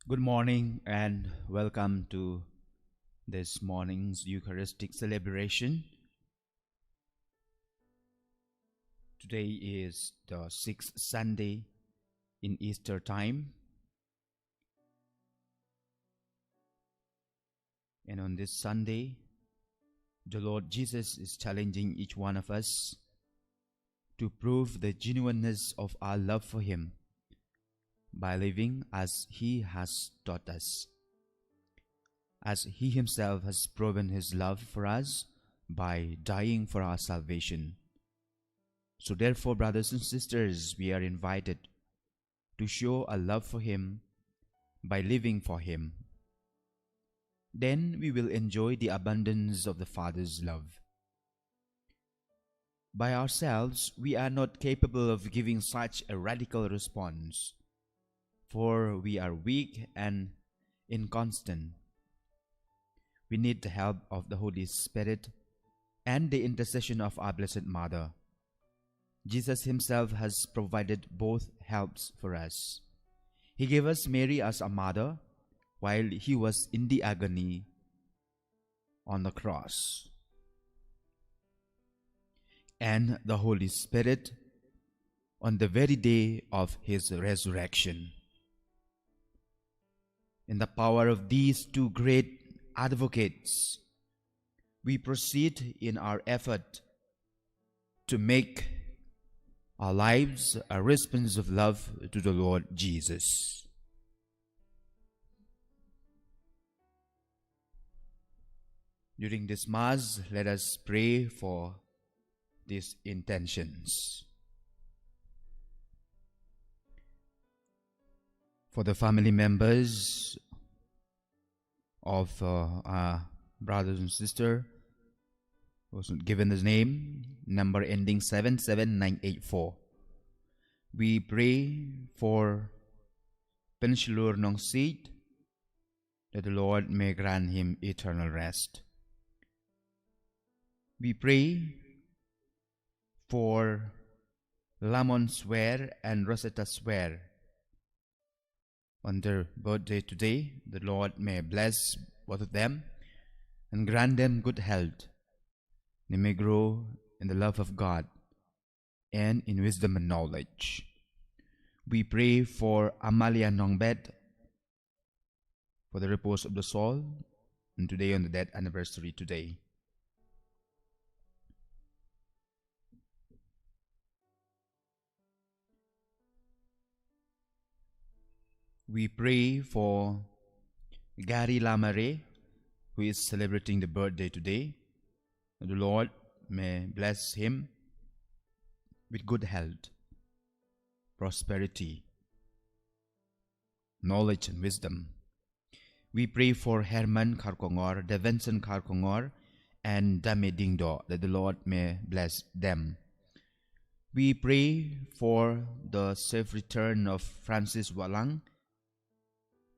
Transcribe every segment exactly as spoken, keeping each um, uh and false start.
Good morning and welcome to this morning's Eucharistic celebration. Today is the sixth Sunday in Easter time. And on this Sunday, the Lord Jesus is challenging each one of us to prove the genuineness of our love for Him by living as He has taught us, as He Himself has proven His love for us by dying for our salvation. So therefore, brothers and sisters, we are invited to show our love for Him by living for Him. Then we will enjoy the abundance of the Father's love. By ourselves, we are not capable of giving such a radical response, for we are weak and inconstant. We need the help of the Holy Spirit and the intercession of our Blessed Mother. Jesus Himself has provided both helps for us. He gave us Mary as a mother while He was in the agony on the cross, and the Holy Spirit on the very day of His resurrection. In the power of these two great advocates, we proceed in our effort to make our lives a response of love to the Lord Jesus. During this Mass, let us pray for these intentions. For the family members of uh, our brothers and sister who's given his name, number ending seven seven nine eight four. We pray for Penshlur Nongsit, that the Lord may grant him eternal rest. We pray for Lamon Swer and Rosetta Swer on their birthday today. The Lord may bless both of them and grant them good health. They may grow in the love of God and in wisdom and knowledge. We pray for Amalia Nongbet for the repose of the soul, and today on the death anniversary today. We pray for Gary Lamare, who is celebrating the birthday today. The Lord may bless him with good health, prosperity, knowledge and wisdom. We pray for Herman Kharkongor, Devenson Kharkongor, and Dame Dingdo, that the Lord may bless them. We pray for the safe return of Francis Walang,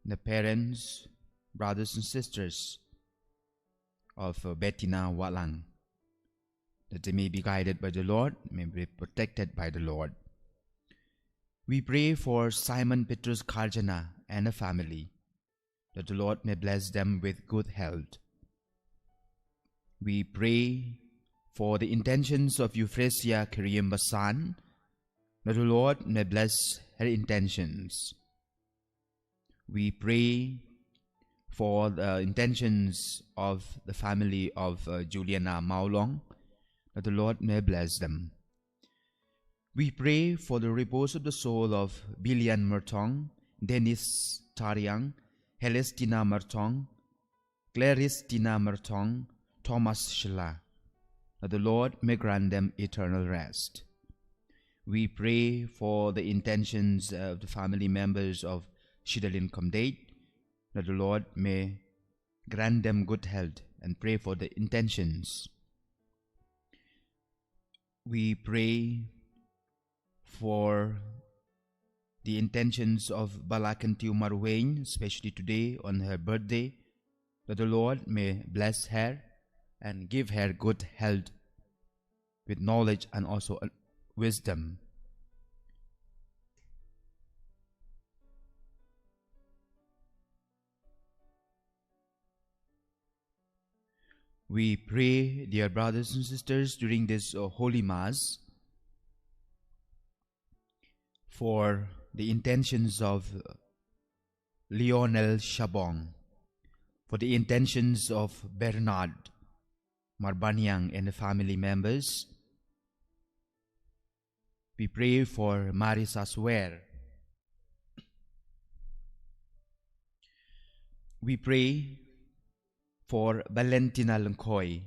the parents, brothers and sisters of uh, Bettina Walang, that they may be guided by the Lord, may be protected by the Lord. We pray for Simon Petrus Karjana and a family, that the Lord may bless them with good health. We pray for the intentions of Euphrasia Kiriambasan, that the Lord may bless her intentions. We pray for the intentions of the family of uh, Juliana Maulong, that the Lord may bless them. We pray for the repose of the soul of Bilian Mertong, Dennis Tariang, Celestina Mertong, Claristina Mertong, Thomas Shla, that the Lord may grant them eternal rest. We pray for the intentions of the family members of Shidalin Comdate, that the Lord may grant them good health, and pray for the intentions. We pray for the intentions of Balakan Tiumar Wayne, especially today on her birthday, that the Lord may bless her and give her good health with knowledge and also uh, wisdom. We pray, dear brothers and sisters, during this uh, Holy Mass, for the intentions of Lionel Shabong, for the intentions of Bernard Marbaniang and the family members. We pray for Marisa Swer. We pray for Valentina Lengkoi,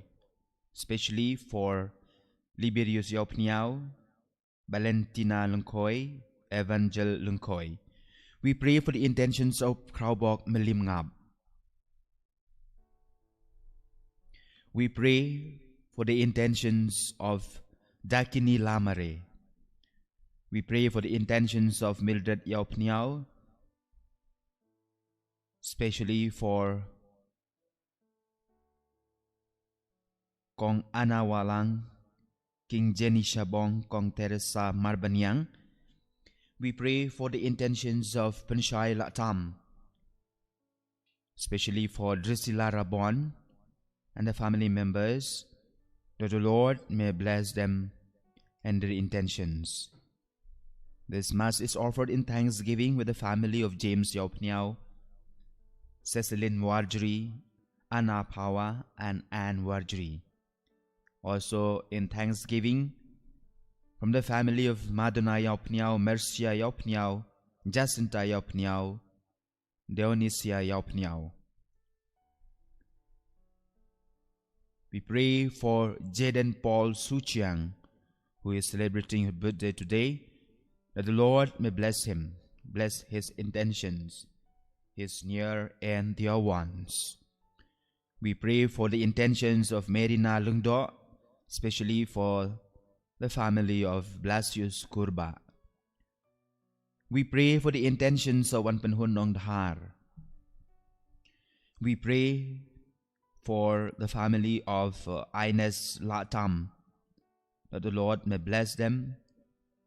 especially for Liberius Yaupniau, Valentina Lengkoi, Evangel Lengkoi. We pray for the intentions of Kraubok Melimngap. We pray for the intentions of Dakini Lamare. We pray for the intentions of Mildred Yaupniau, especially for Kong Anna Walang, King Jenny Shabong, Kong Teresa Marbaniang. We pray for the intentions of Penshai Latam, especially for Drusilla Rabon and the family members, that the Lord may bless them and their intentions. This Mass is offered in thanksgiving with the family of James Yaupniau, Cecilin Warjri, Anna Pawa, and Anne Warjri. Also in thanksgiving from the family of Madonna Yaupniau, Mercia Yaupniau, Jacinta Yaupniau, Dionisia Yaupniau. We pray for Jaden Paul Suchiang, who is celebrating her birthday today, that the Lord may bless him, bless his intentions, his near and dear ones. We pray for the intentions of Merina Lungdo, especially for the family of Blasius Kurba. We pray for the intentions of Wan Penhun Nongdhar. We pray for the family of uh, Ines Latam, that the Lord may bless them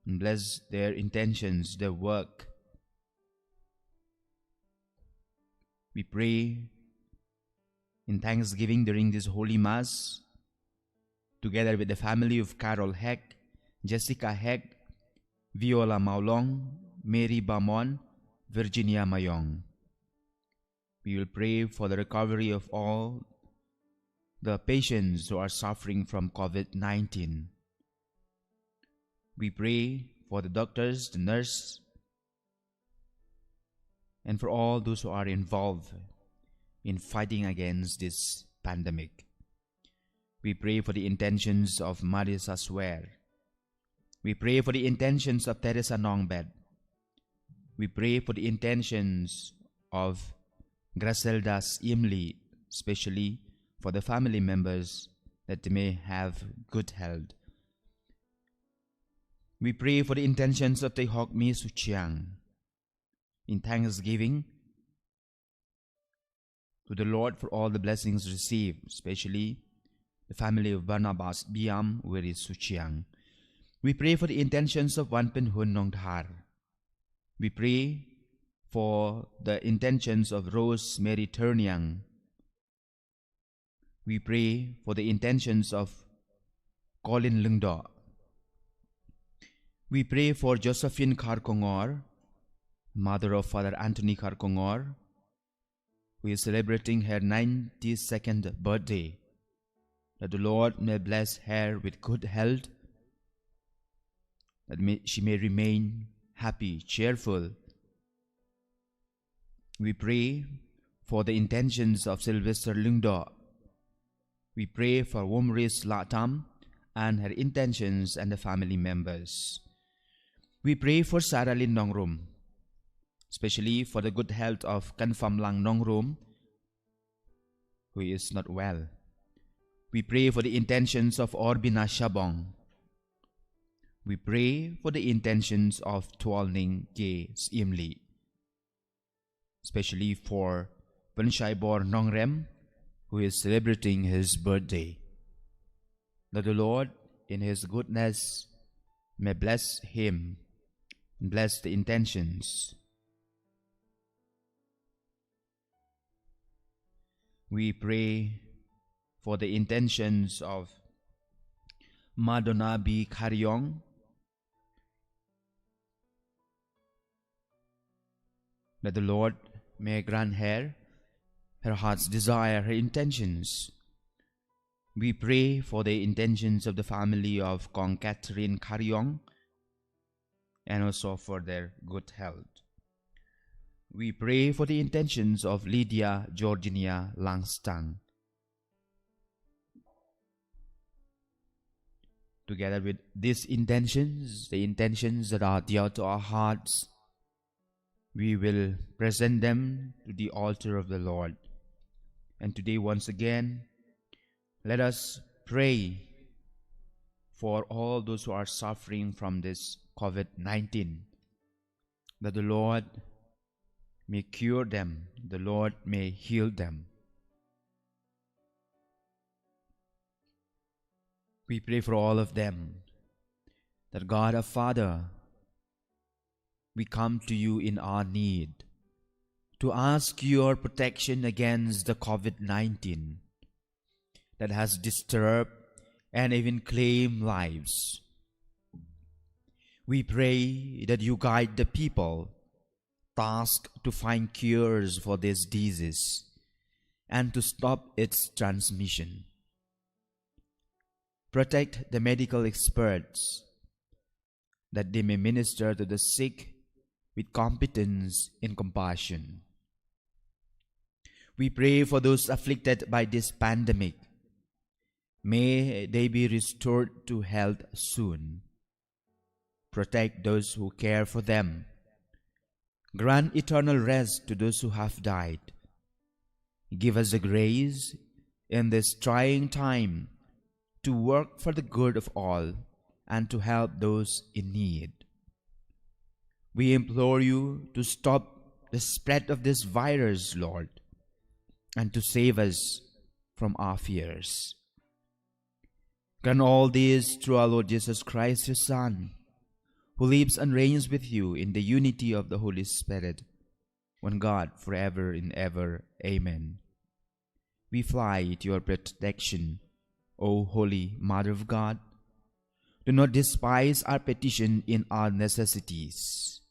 and bless their intentions, their work. We pray in thanksgiving during this Holy Mass, together with the family of Carol Heck, Jessica Heck, Viola Maulong, Mary Bamon, Virginia Mayong. We will pray for the recovery of all the patients who are suffering from COVID nineteen. We pray for the doctors, the nurse, and for all those who are involved in fighting against this pandemic. We pray for the intentions of Marisa Swer. We pray for the intentions of Teresa Nongbet. We pray for the intentions of Gracelda Imli, especially for the family members, that they may have good health. We pray for the intentions of Tehokmi Suchiang in thanksgiving to the Lord for all the blessings received, especially the family of Barnabas Biam, where is Suchiang. We pray for the intentions of Wan Pin Hun Nongdhar. We pray for the intentions of Rose Mary Turniang. We pray for the intentions of Colin Lungdo. We pray for Josephine Kharkongor, mother of Father Anthony Kharkongor, who is celebrating her ninety-second birthday, that the Lord may bless her with good health, that may, she may remain happy, cheerful. We pray for the intentions of Sylvester Lungdo. We pray for Womris Latam and her intentions and the family members. We pray for Sarah Lynn Nongrum, especially for the good health of Kanfamlang Nongrum, who is not well. We pray for the intentions of Orbina Shabong. We pray for the intentions of Tualning K. Simli, especially for Penshaibor Nongrem, who is celebrating his birthday. That the Lord, in his goodness, may bless him and bless the intentions. We pray for the intentions of Madonna B. Khariong, that the Lord may grant her her heart's desire, her intentions. We pray for the intentions of the family of Kong Catherine Khariong and also for their good health. We pray for the intentions of Lydia Georginia Langstang. Together with these intentions, the intentions that are dear to our hearts, we will present them to the altar of the Lord. And today, once again, let us pray for all those who are suffering from this COVID nineteen, that the Lord may cure them, the Lord may heal them. We pray for all of them, that God our Father, we come to you in our need to ask your protection against the COVID nineteen that has disturbed and even claimed lives. We pray that you guide the people tasked to find cures for this disease and to stop its transmission. Protect the medical experts that they may minister to the sick with competence and compassion. We pray for those afflicted by this pandemic. May they be restored to health soon. Protect those who care for them. Grant eternal rest to those who have died. Give us the grace in this trying time to work for the good of all and to help those in need. We implore you to stop the spread of this virus, Lord, and to save us from our fears. Grant all this through our Lord Jesus Christ, your Son, who lives and reigns with you in the unity of the Holy Spirit, one God, forever and ever. Amen. We fly to your protection, O Holy Mother of God. Do not despise our petition in our necessities,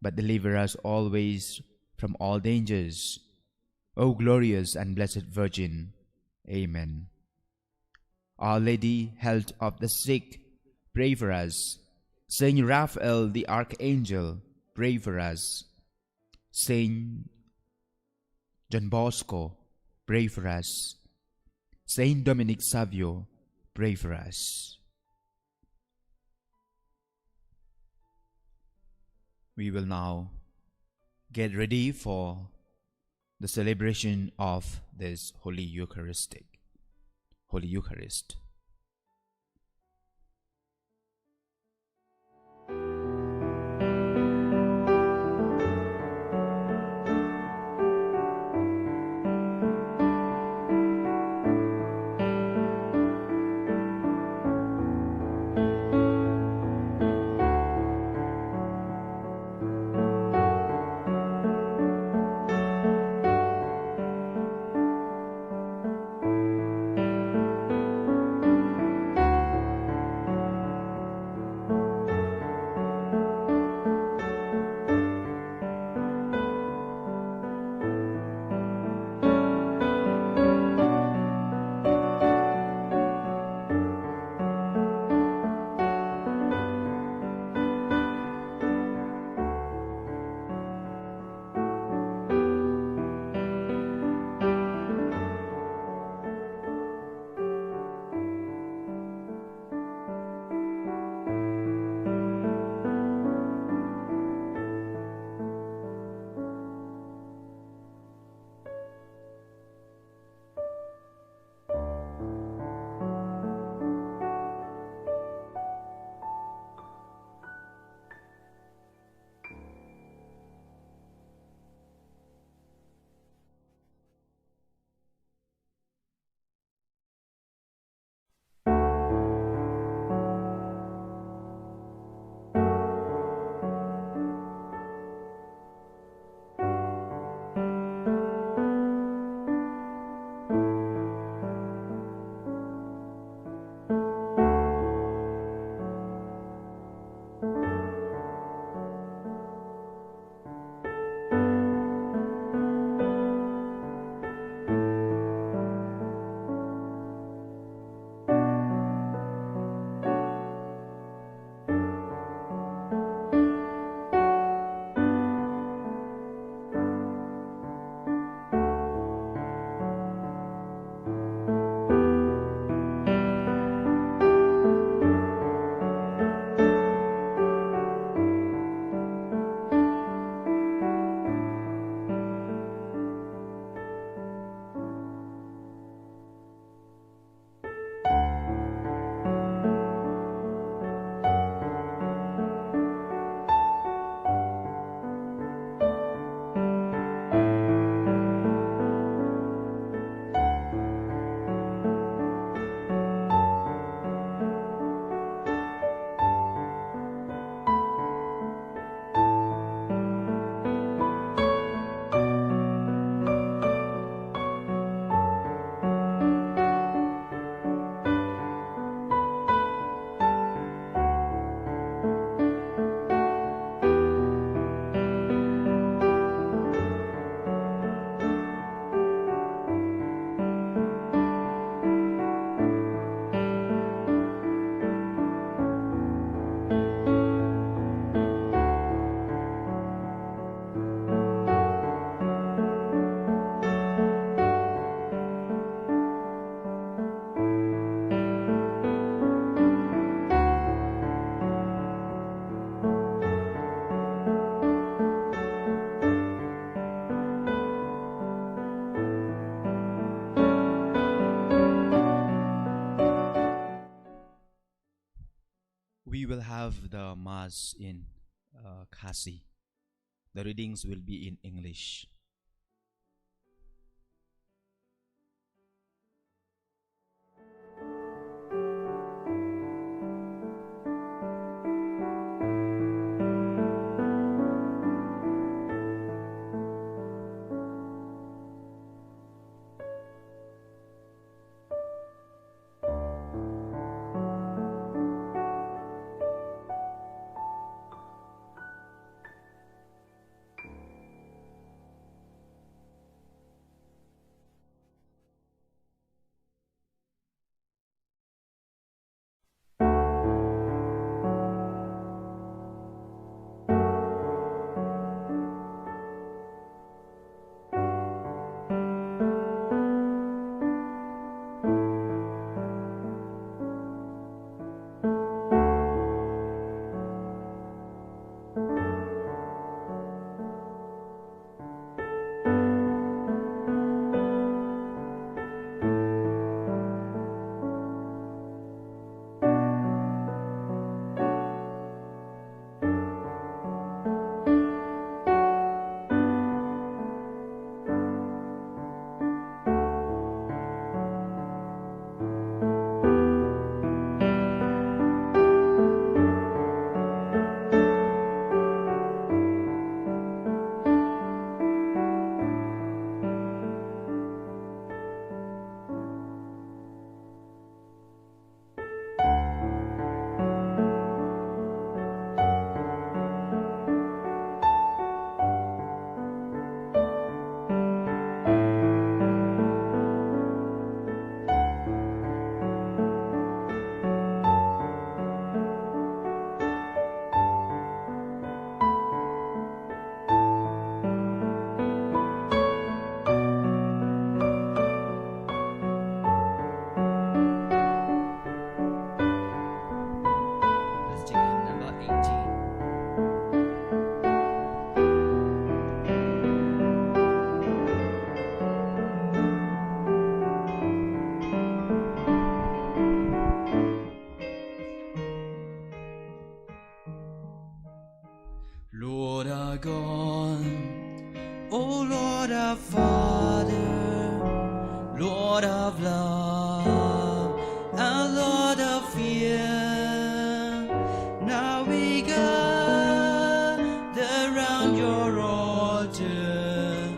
but deliver us always from all dangers, O glorious and blessed Virgin. Amen. Our Lady, Health of the Sick, pray for us. Saint Raphael the Archangel, pray for us. Saint John Bosco, pray for us. Saint Dominic Savio, pray for us. We will now get ready for the celebration of this Holy Eucharistic, Holy Eucharist. have the Mass in uh, Khasi. The readings will be in English. Let's take hymn number eighteen. Lord our God, O Lord our Father, Lord of love, and Lord of fear, now we gather round your altar,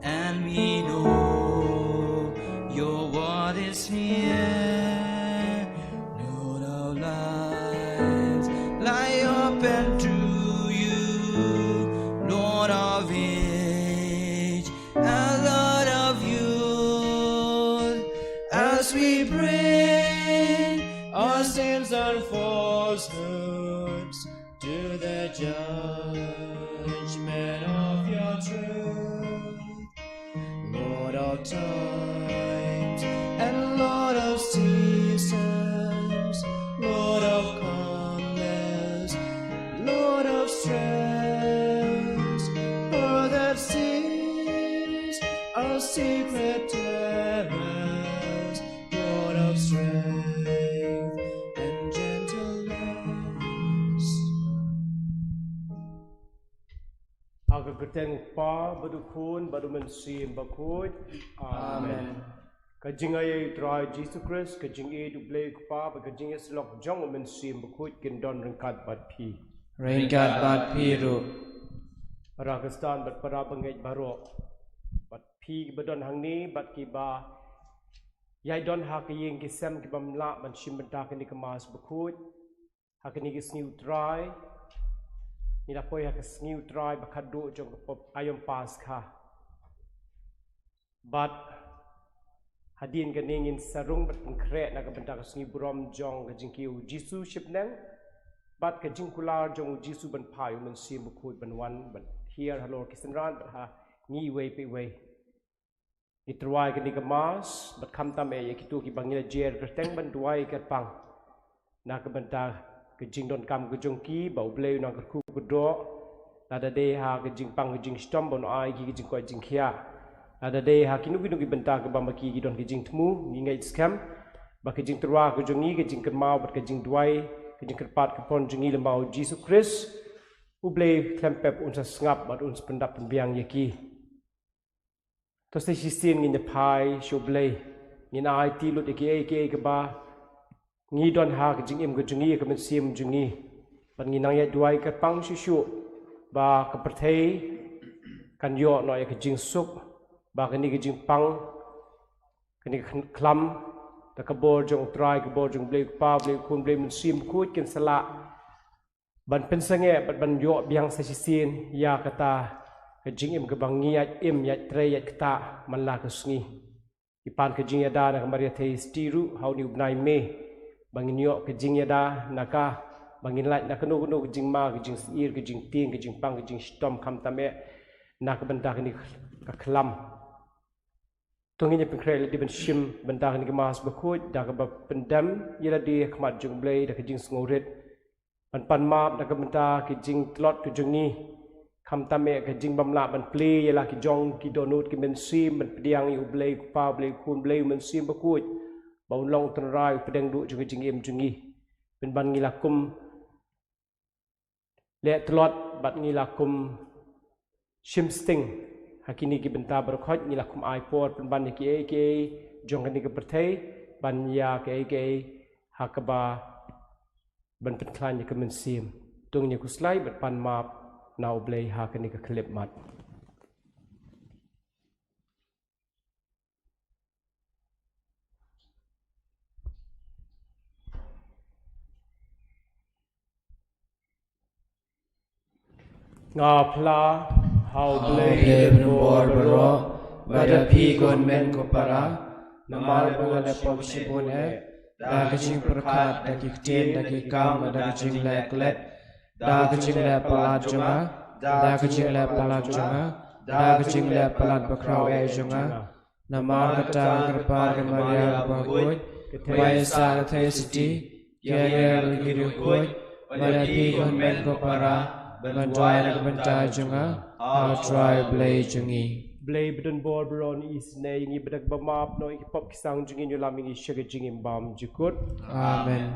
and we know your word is here. Lord, our lives lie open to you, Lord of age and Lord of youth, as we bring our sins and falsehoods to the judgment of your truth. Lord of times and Lord of seasons, Lord of calmness, Lord of strength, Lord that sees our secret terrors, Lord of strength and gentleness. Ha ka kyrteng u Kpa bad u Khun bad u Mynsiem Bakhuid. Amen. Amen. Ka jingaiei u Trai Jisu Khrist, ka jingïeit u Blei u Kpa bad ka jingïasyllok jong u Mynsiem Bakhuid kin don ryngkat bad phi. Ryngkat bad phi ruh. Para Khristan bad para bangeit baroh, bad phi kiba don hangne bad kiba ïai don ha ka ïing ki sem ki bym lah ban shim bynta kane ka Mass bakhuid ha kane ka sngi u Trai. Ngi la poi ha ka sngi u Trai ba khatduh jong ka pop aïom Paskha. Bad hadien kane ngin sa rung bad pynkhreh na ka bynta ka sngi burom jong ka jingkiew u Jisu shipneng bad ka jingkular jong u Jisu ban phai u Mynsiem Bakhuid ban wan ban hiar halor ki synran bad ha ngi iwei pa iwei. Ngi tyrwa ïa kane ka Mass bad khamtam eh ïa kito kiba ngi la jer kyrteng ban duwai kyrpang na ka bynta ka jingdonkam ka jong ki, ba U Blei un nang kyrkhu kyrdoh. Lada dei ha ka jingpang ka jingshitom, ba un ai ki ka jingkoit jingkhiah. Lada dei ha kino kino ki bynta kiba ma ki ki don ka jingthmu, ngi ngeit skhem ba ka jingtyrwa ka jong ngi, ka jingkynmaw bad ka jingduwai ka jingkyrpad ka pon jong ngi lyngba u Jisu Khrist, U Blei khlem pep un sa sngap bad un sa pyndap pynbiang ïa ki. To sa shisien ngin ïa phai sha U Blei, ngin aiti lut ïa kiei kiei kaba ngi don ha ka jingim ka jong ngi, ka mynsiem jong ngi. Bad ngi nang ïa duwai kyrpang shuh shuh ba ka pyrthei kan ïoh noh ïa ka jingsuk, ba kane ka jingpang, kane ka khlam, da ka bor jong U Trai, ka bor jong U Blei U Kpa, U Blei U Khun, U Blei U Mynsiem Bakhuid kin sa lah ban pynsangeh bad ban ïoh biang sa shisien ïa kata ka jingim kaba ngi ïaid im, ïaid trei, ïaid ktah man la ka sngi. Ki pan ka jingïada na ka Maria Theisotti ruh ha une u bnai May, ba ngin ïoh ka jingïada na ka, ba ngin lait na kano kano ka jingma, ka jingsyier, ka jingtieng, ka jingpang, ka jingshitom, khamtam eh na ka bynta kane ka khlam. To ngin ïa pynkhreh lade ban shim bynta kane ka Mass Bakhuid da kaba pyndem ïa lade ha khmat jong U Blei da ka jingsngewrit, ban pan map na ka bynta ki jingtlot ki jong ngi, khamtam eh ka jingbymlah ban plie ïa la ki jong ki dohnud ki mynsiem, ban pdiang ïa U Blei U Kpa, U Blei U Khun, U Blei U Mynsiem Bakhuid, ba un long U Trai U Pdeng Duh jong ka jingim jong ngi. Pynban ngi la kum leh tlot bad ngi la kum shim sting ha kine ki bynta baroh khoit, ngi la kum ai por pynban ïa kiei kiei jong kane ka pyrthei, ban ïa kiei kiei ha kaba ban pynkhlaiñ ïa ka mynsiem. To ngin ïa khuslai bad pan map na U Blei ha kane ka khyllipmat. Nga phla ha U Blei, Blei ba don bor baroh, ba da phi ko hynmen ko para, namar ba nga la pop shibun eh, da ka jingpyrkhat, da ki ktien, da ki kam, da ka jingleh klet, da ka jingleh palat jong nga, da ka jingleh palat jong nga, da ka jingleh palat bakhraw eh jong nga. Namar kata ka kyrpad ka Maria kaba khuid, kaba ïaisah ka Theisotti, ki ïa ker ki riewkhuid, ba da phi ko hynmen ko para, ban duwai na ka bynta jong nga ha U Trai U Blei jong ngi. Blei ba don bor baroh un isynei ïa ngi, bad da kaba map noh ïa ki pop ki sang jong ngi, un ïalam ïa ngi sha ka jingim bymjukut. Amen.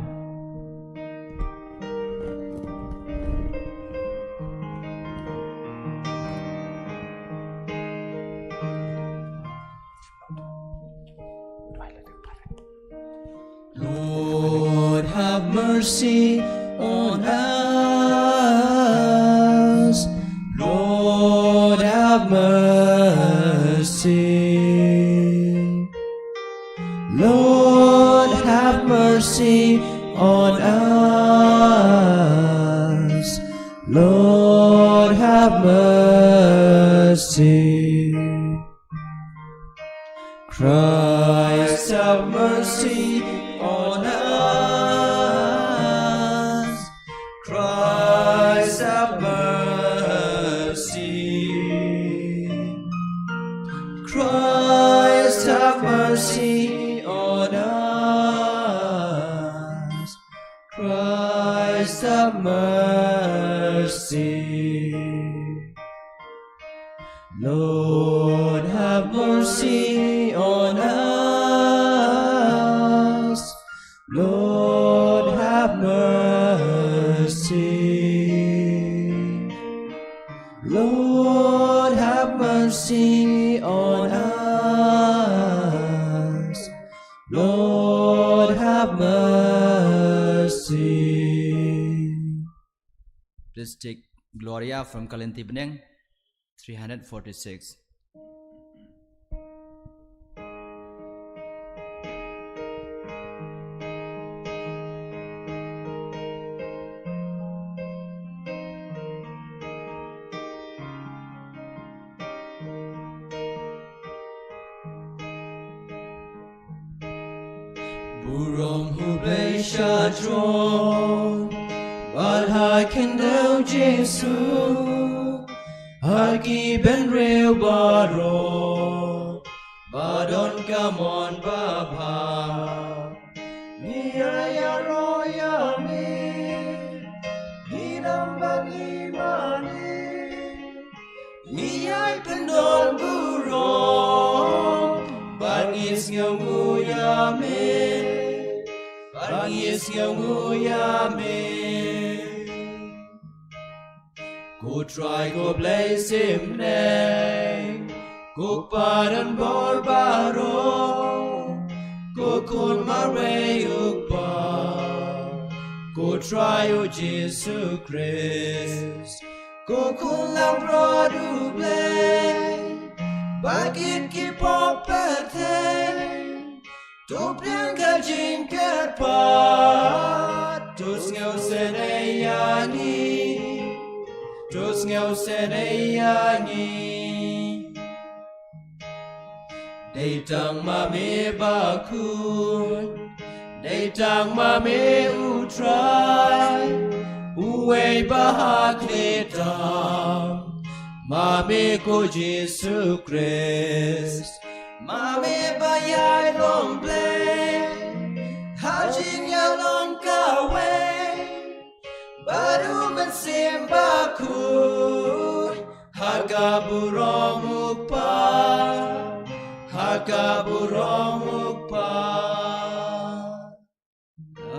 Lord, have mercy on us. Lord, have mercy. Lord, have mercy on us. Lord, have mercy. Christ, have mercy on us. Christ, have mercy. Christ, have mercy on us. Christ, have mercy. Lord, have mercy on us. Lord, have mercy. Lord, have mercy on us. Lord, have mercy. Please take Gloria from Kalinti Bneng, three hundred forty-six. Burom U Blei sha jrong, bad ha khyndew Jisu, ha ki bynriew baroh ba don ka mon babha. Ngi ïaroh ïa me, ngi dang ban ïa mane. Ngi ïai pyndonkam burom, ba ngi sngewnguh ïa me, ba Ang ïa sngew nguh ïa me. Ko Trai ko Blei symbai, ko Kpa don bor baroh, ko Khun marwei u Kpa, ko Trai u Jisu Khrist, ko Khun langbrot u Blei, ba kit ki pop pyrthei. To pdiang ka jingkyrpad, to sngewsynei ïa ngi, to sngewsynei ïa ngi. Dei tang ma me ba khuid, dei tang ma me u Trai, uwei ba ha khlieh tam, ma me ko Jisu Khrist. Ma me ba ïai long Blei ha jingïalong kawei bad u Mynsiem Bakhuid ha ka burom u Kpa, ha ka burom u Kpa.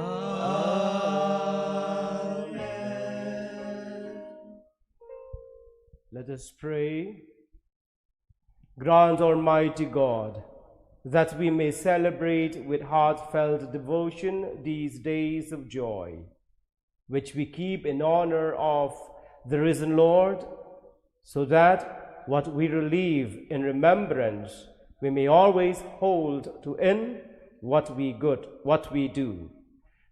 Amen. Let us pray. Grant, Almighty God, that we may celebrate with heartfelt devotion these days of joy, which we keep in honor of the risen Lord, so that what we relive in remembrance we may always hold to in what we good, what we do.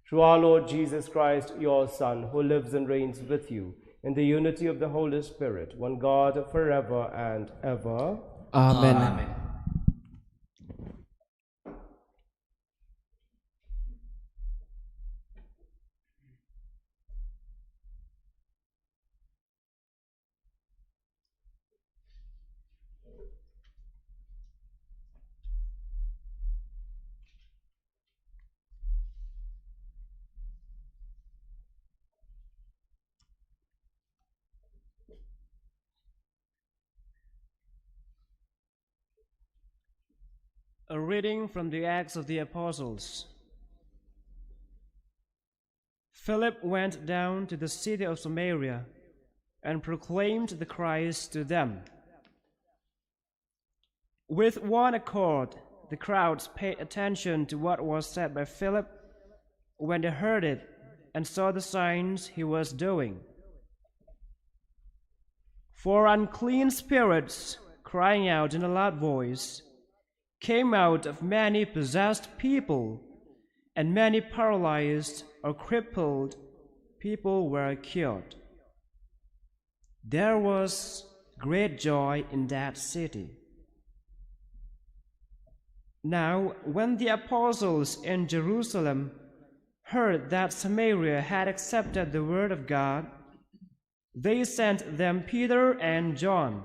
Through our Lord Jesus Christ, your Son, who lives and reigns with you in the unity of the Holy Spirit, one God, forever and ever. Amen. Amen. A reading from the Acts of the Apostles. Philip went down to the city of Samaria and proclaimed the Christ to them. With one accord, the crowds paid attention to what was said by Philip when they heard it and saw the signs he was doing. For unclean spirits, crying out in a loud voice, came out of many possessed people, and many paralyzed or crippled people were cured. There was great joy in that city. Now, when the apostles in Jerusalem heard that Samaria had accepted the word of God, they sent them Peter and John,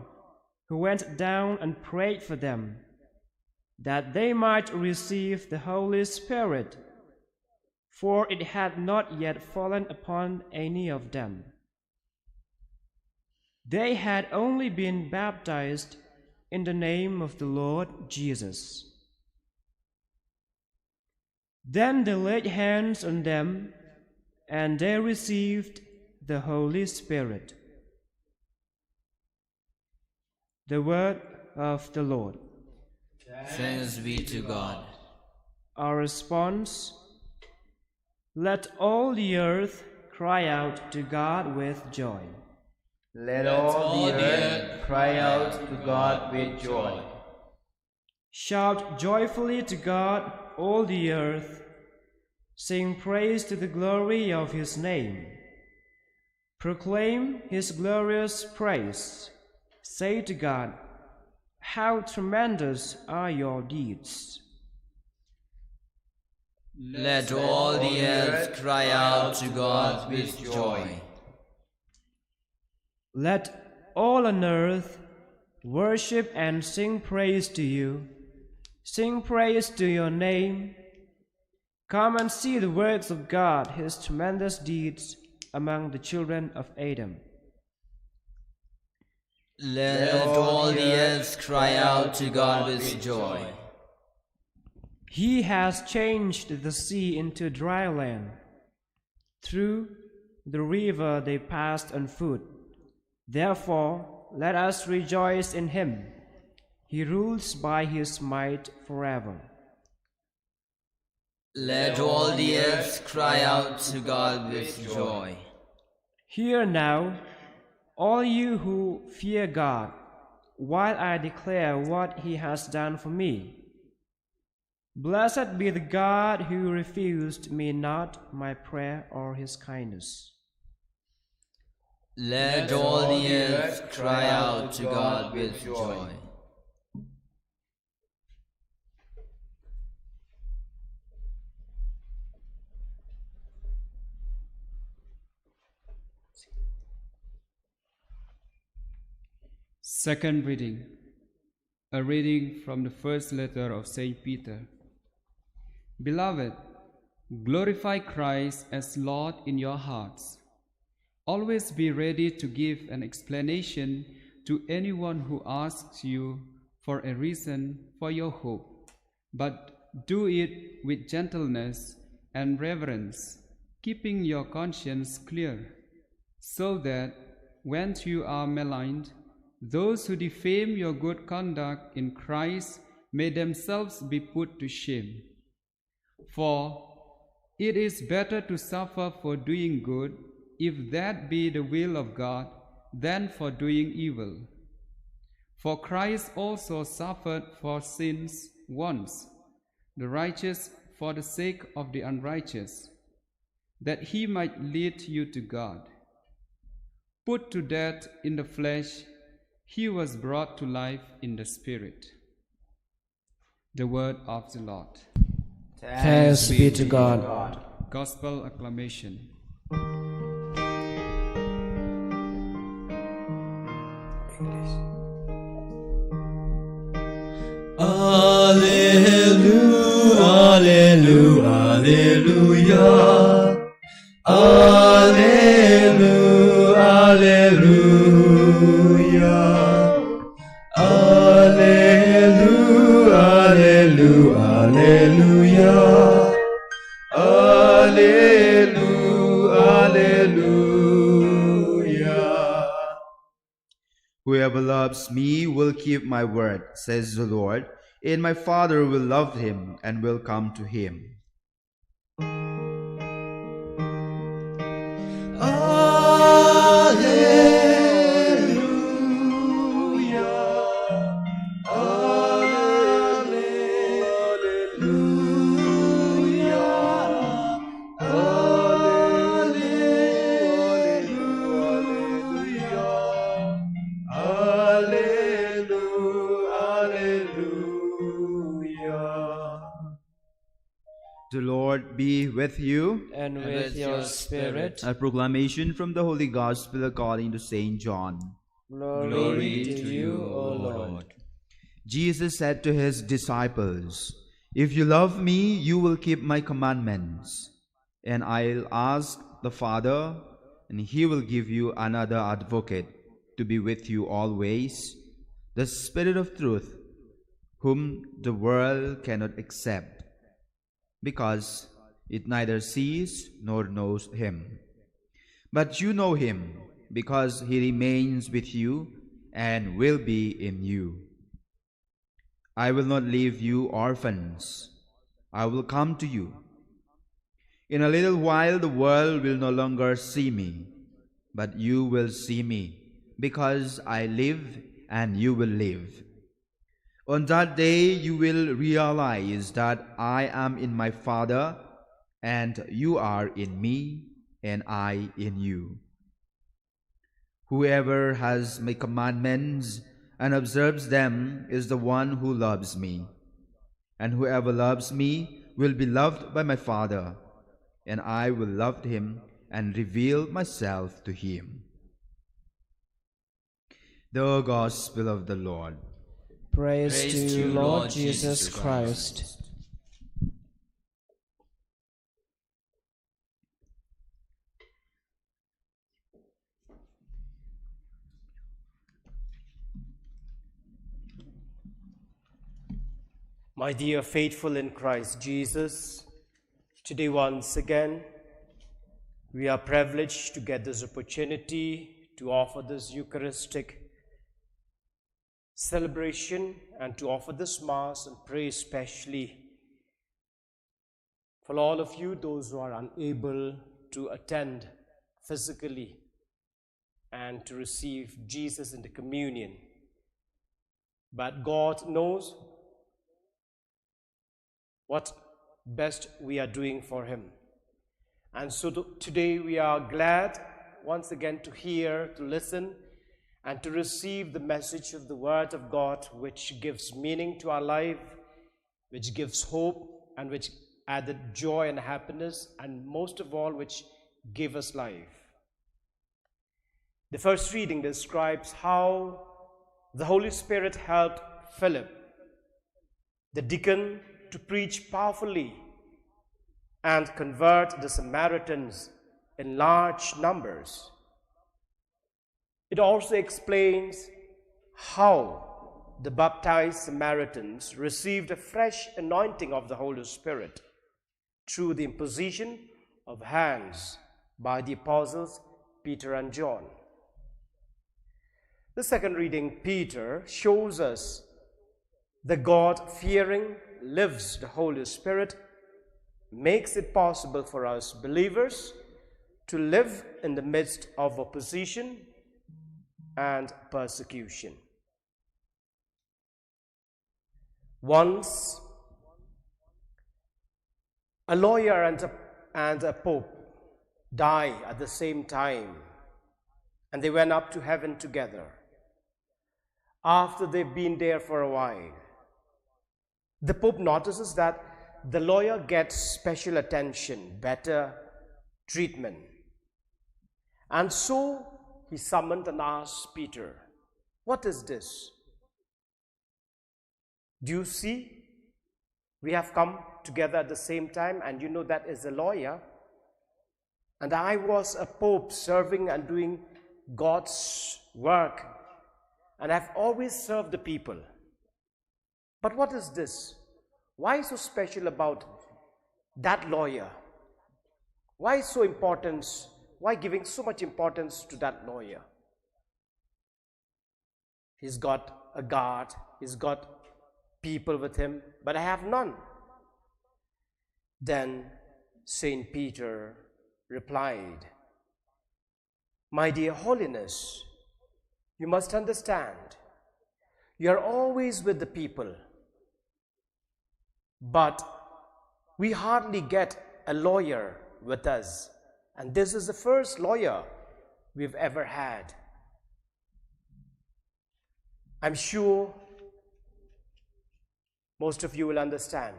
who went down and prayed for them, that they might receive the Holy Spirit, for it had not yet fallen upon any of them. They had only been baptized in the name of the Lord Jesus. Then they laid hands on them, and they received the Holy Spirit. The word of the Lord. Thanks be to God. Our response: let all the earth cry out to God with joy. Let all the earth cry out to God with joy. Shout joyfully to God, all the earth. Sing praise to the glory of his name. Proclaim his glorious praise. Say to God, "How tremendous are your deeds." Let all the earth cry out to God with joy. Let all on earth worship and sing praise to you. Sing praise to your name. Come and see the works of God, his tremendous deeds among the children of Adam. Let all the earth cry out to God with joy. He has changed the sea into dry land. Through the river they passed on foot. Therefore, let us rejoice in him. He rules by his might forever. Let all the earth cry out to God with joy. Hear now, all you who fear God, while I declare what he has done for me. Blessed be the God who refused me not my prayer or his kindness. Let all the earth cry out to God with joy. Second reading. A reading from the first letter of Saint Peter. Beloved, glorify Christ as Lord in your hearts. Always be ready to give an explanation to anyone who asks you for a reason for your hope, but do it with gentleness and reverence, keeping your conscience clear, so that when you are maligned, those who defame your good conduct in Christ may themselves be put to shame. For it is better to suffer for doing good, if that be the will of God, than for doing evil. For Christ also suffered for sins once, the righteous for the sake of the unrighteous, that he might lead you to God. Put to death in the flesh, he was brought to life in the spirit. The word of the Lord. Thanks be to God. Gospel acclamation. Alleluia, alleluia, alleluia. Alleluia, alleluia. Alleluia, alleluia, alleluia. Alleluia, alleluia. Whoever loves me will keep my word, says the Lord, and my Father will love him and will come to him. Alleluia, alleluia, alleluia, alleluia. The Lord be with you. And with your spirit. A proclamation from the Holy Gospel according to Saint John. Glory to you, O Lord. Jesus said to his disciples, "If you love me, you will keep my commandments. And I'll ask the Father, and he will give you another advocate to be with you always, the Spirit of truth, whom the world cannot accept, because it neither sees nor knows him. But you know him, because he remains with you and will be in you. I will not leave you orphans. I will come to you. In a little while the world will no longer see me, but you will see me, because I live and you will live. On that day you will realize that I am in my Father, and you are in me, and I in you. Whoever has my commandments and observes them is the one who loves me. And whoever loves me will be loved by my Father, and I will love him and reveal myself to him." The Gospel of the Lord. Praise to you, Lord Jesus Christ. My dear faithful in Christ Jesus, today once again, we are privileged to get this opportunity to offer this Eucharistic celebration and to offer this Mass and pray especially for all of you, those who are unable to attend physically and to receive Jesus in the communion. But God knows what best we are doing for Him. And so th- today we are glad once again to hear, to listen, and to receive the message of the Word of God, which gives meaning to our life, which gives hope, and which added joy and happiness, and most of all, which gave us life. The first reading describes how the Holy Spirit helped Philip, the deacon, to preach powerfully and convert the Samaritans in large numbers. It also explains how the baptized Samaritans received a fresh anointing of the Holy Spirit through the imposition of hands by the apostles Peter and John. The second reading, Peter, shows us the God fearing lives, the Holy Spirit makes it possible for us believers to live in the midst of opposition and persecution. Once, a lawyer and a, and a pope die at the same time, and they went up to heaven together. After they've been there for a while, the pope notices that the lawyer gets special attention, better treatment. And so he summoned and asked Peter, "What is this? Do you see? We have come together at the same time, and you know that is a lawyer. And I was a pope serving and doing God's work, and I've always served the people. But what is this? Why so special about that lawyer? Why so importance? Why giving so much importance to that lawyer? He's got a guard, he's got people with him, but I have none." Then Saint Peter replied, "My dear Holiness, you must understand, you are always with the people, but we hardly get a lawyer with us. And this is the first lawyer we've ever had. I'm sure most of you will understand.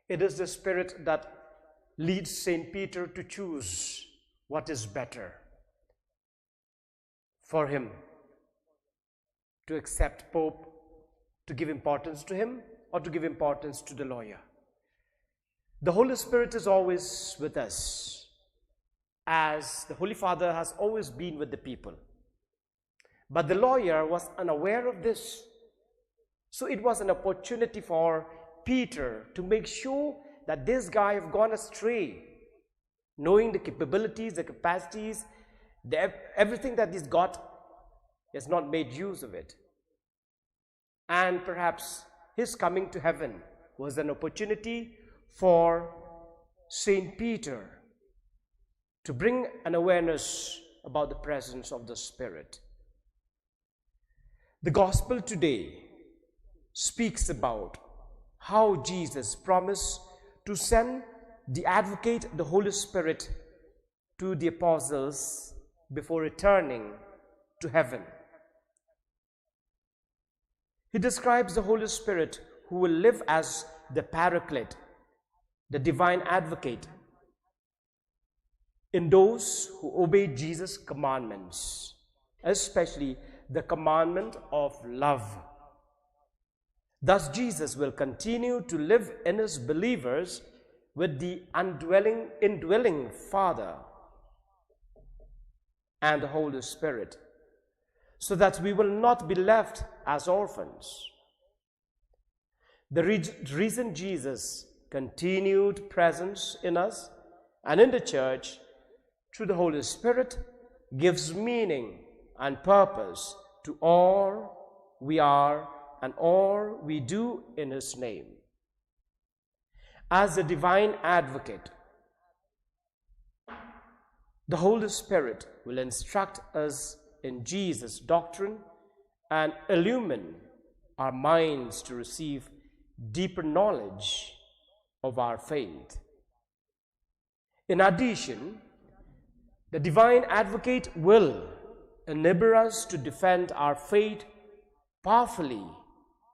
It is the Spirit that leads Saint Peter to choose what is better for him, to accept Pope, to give importance to him, or to give importance to the lawyer." The Holy Spirit is always with us, as the Holy Father has always been with the people. But the lawyer was unaware of this. So it was an opportunity for Peter to make sure that this guy have gone astray, knowing the capabilities, the capacities, the, ev- everything that he's got, he has not made use of it. And perhaps his coming to heaven was an opportunity for Saint Peter to bring an awareness about the presence of the Spirit. The gospel today speaks about how Jesus promised to send the advocate, the Holy Spirit, to the apostles before returning to heaven. He describes the Holy Spirit, who will live as the Paraclete, the divine advocate, in those who obey Jesus' commandments, especially the commandment of love. Thus, Jesus will continue to live in his believers with the undwelling, indwelling Father and the Holy Spirit, so that we will not be left as orphans. The re- risen Jesus' continued presence in us and in the church through the Holy Spirit gives meaning and purpose to all we are and all we do in His name. As the divine advocate, the Holy Spirit will instruct us in Jesus' doctrine and illumine our minds to receive deeper knowledge of our faith. In addition, the divine advocate will enable us to defend our faith powerfully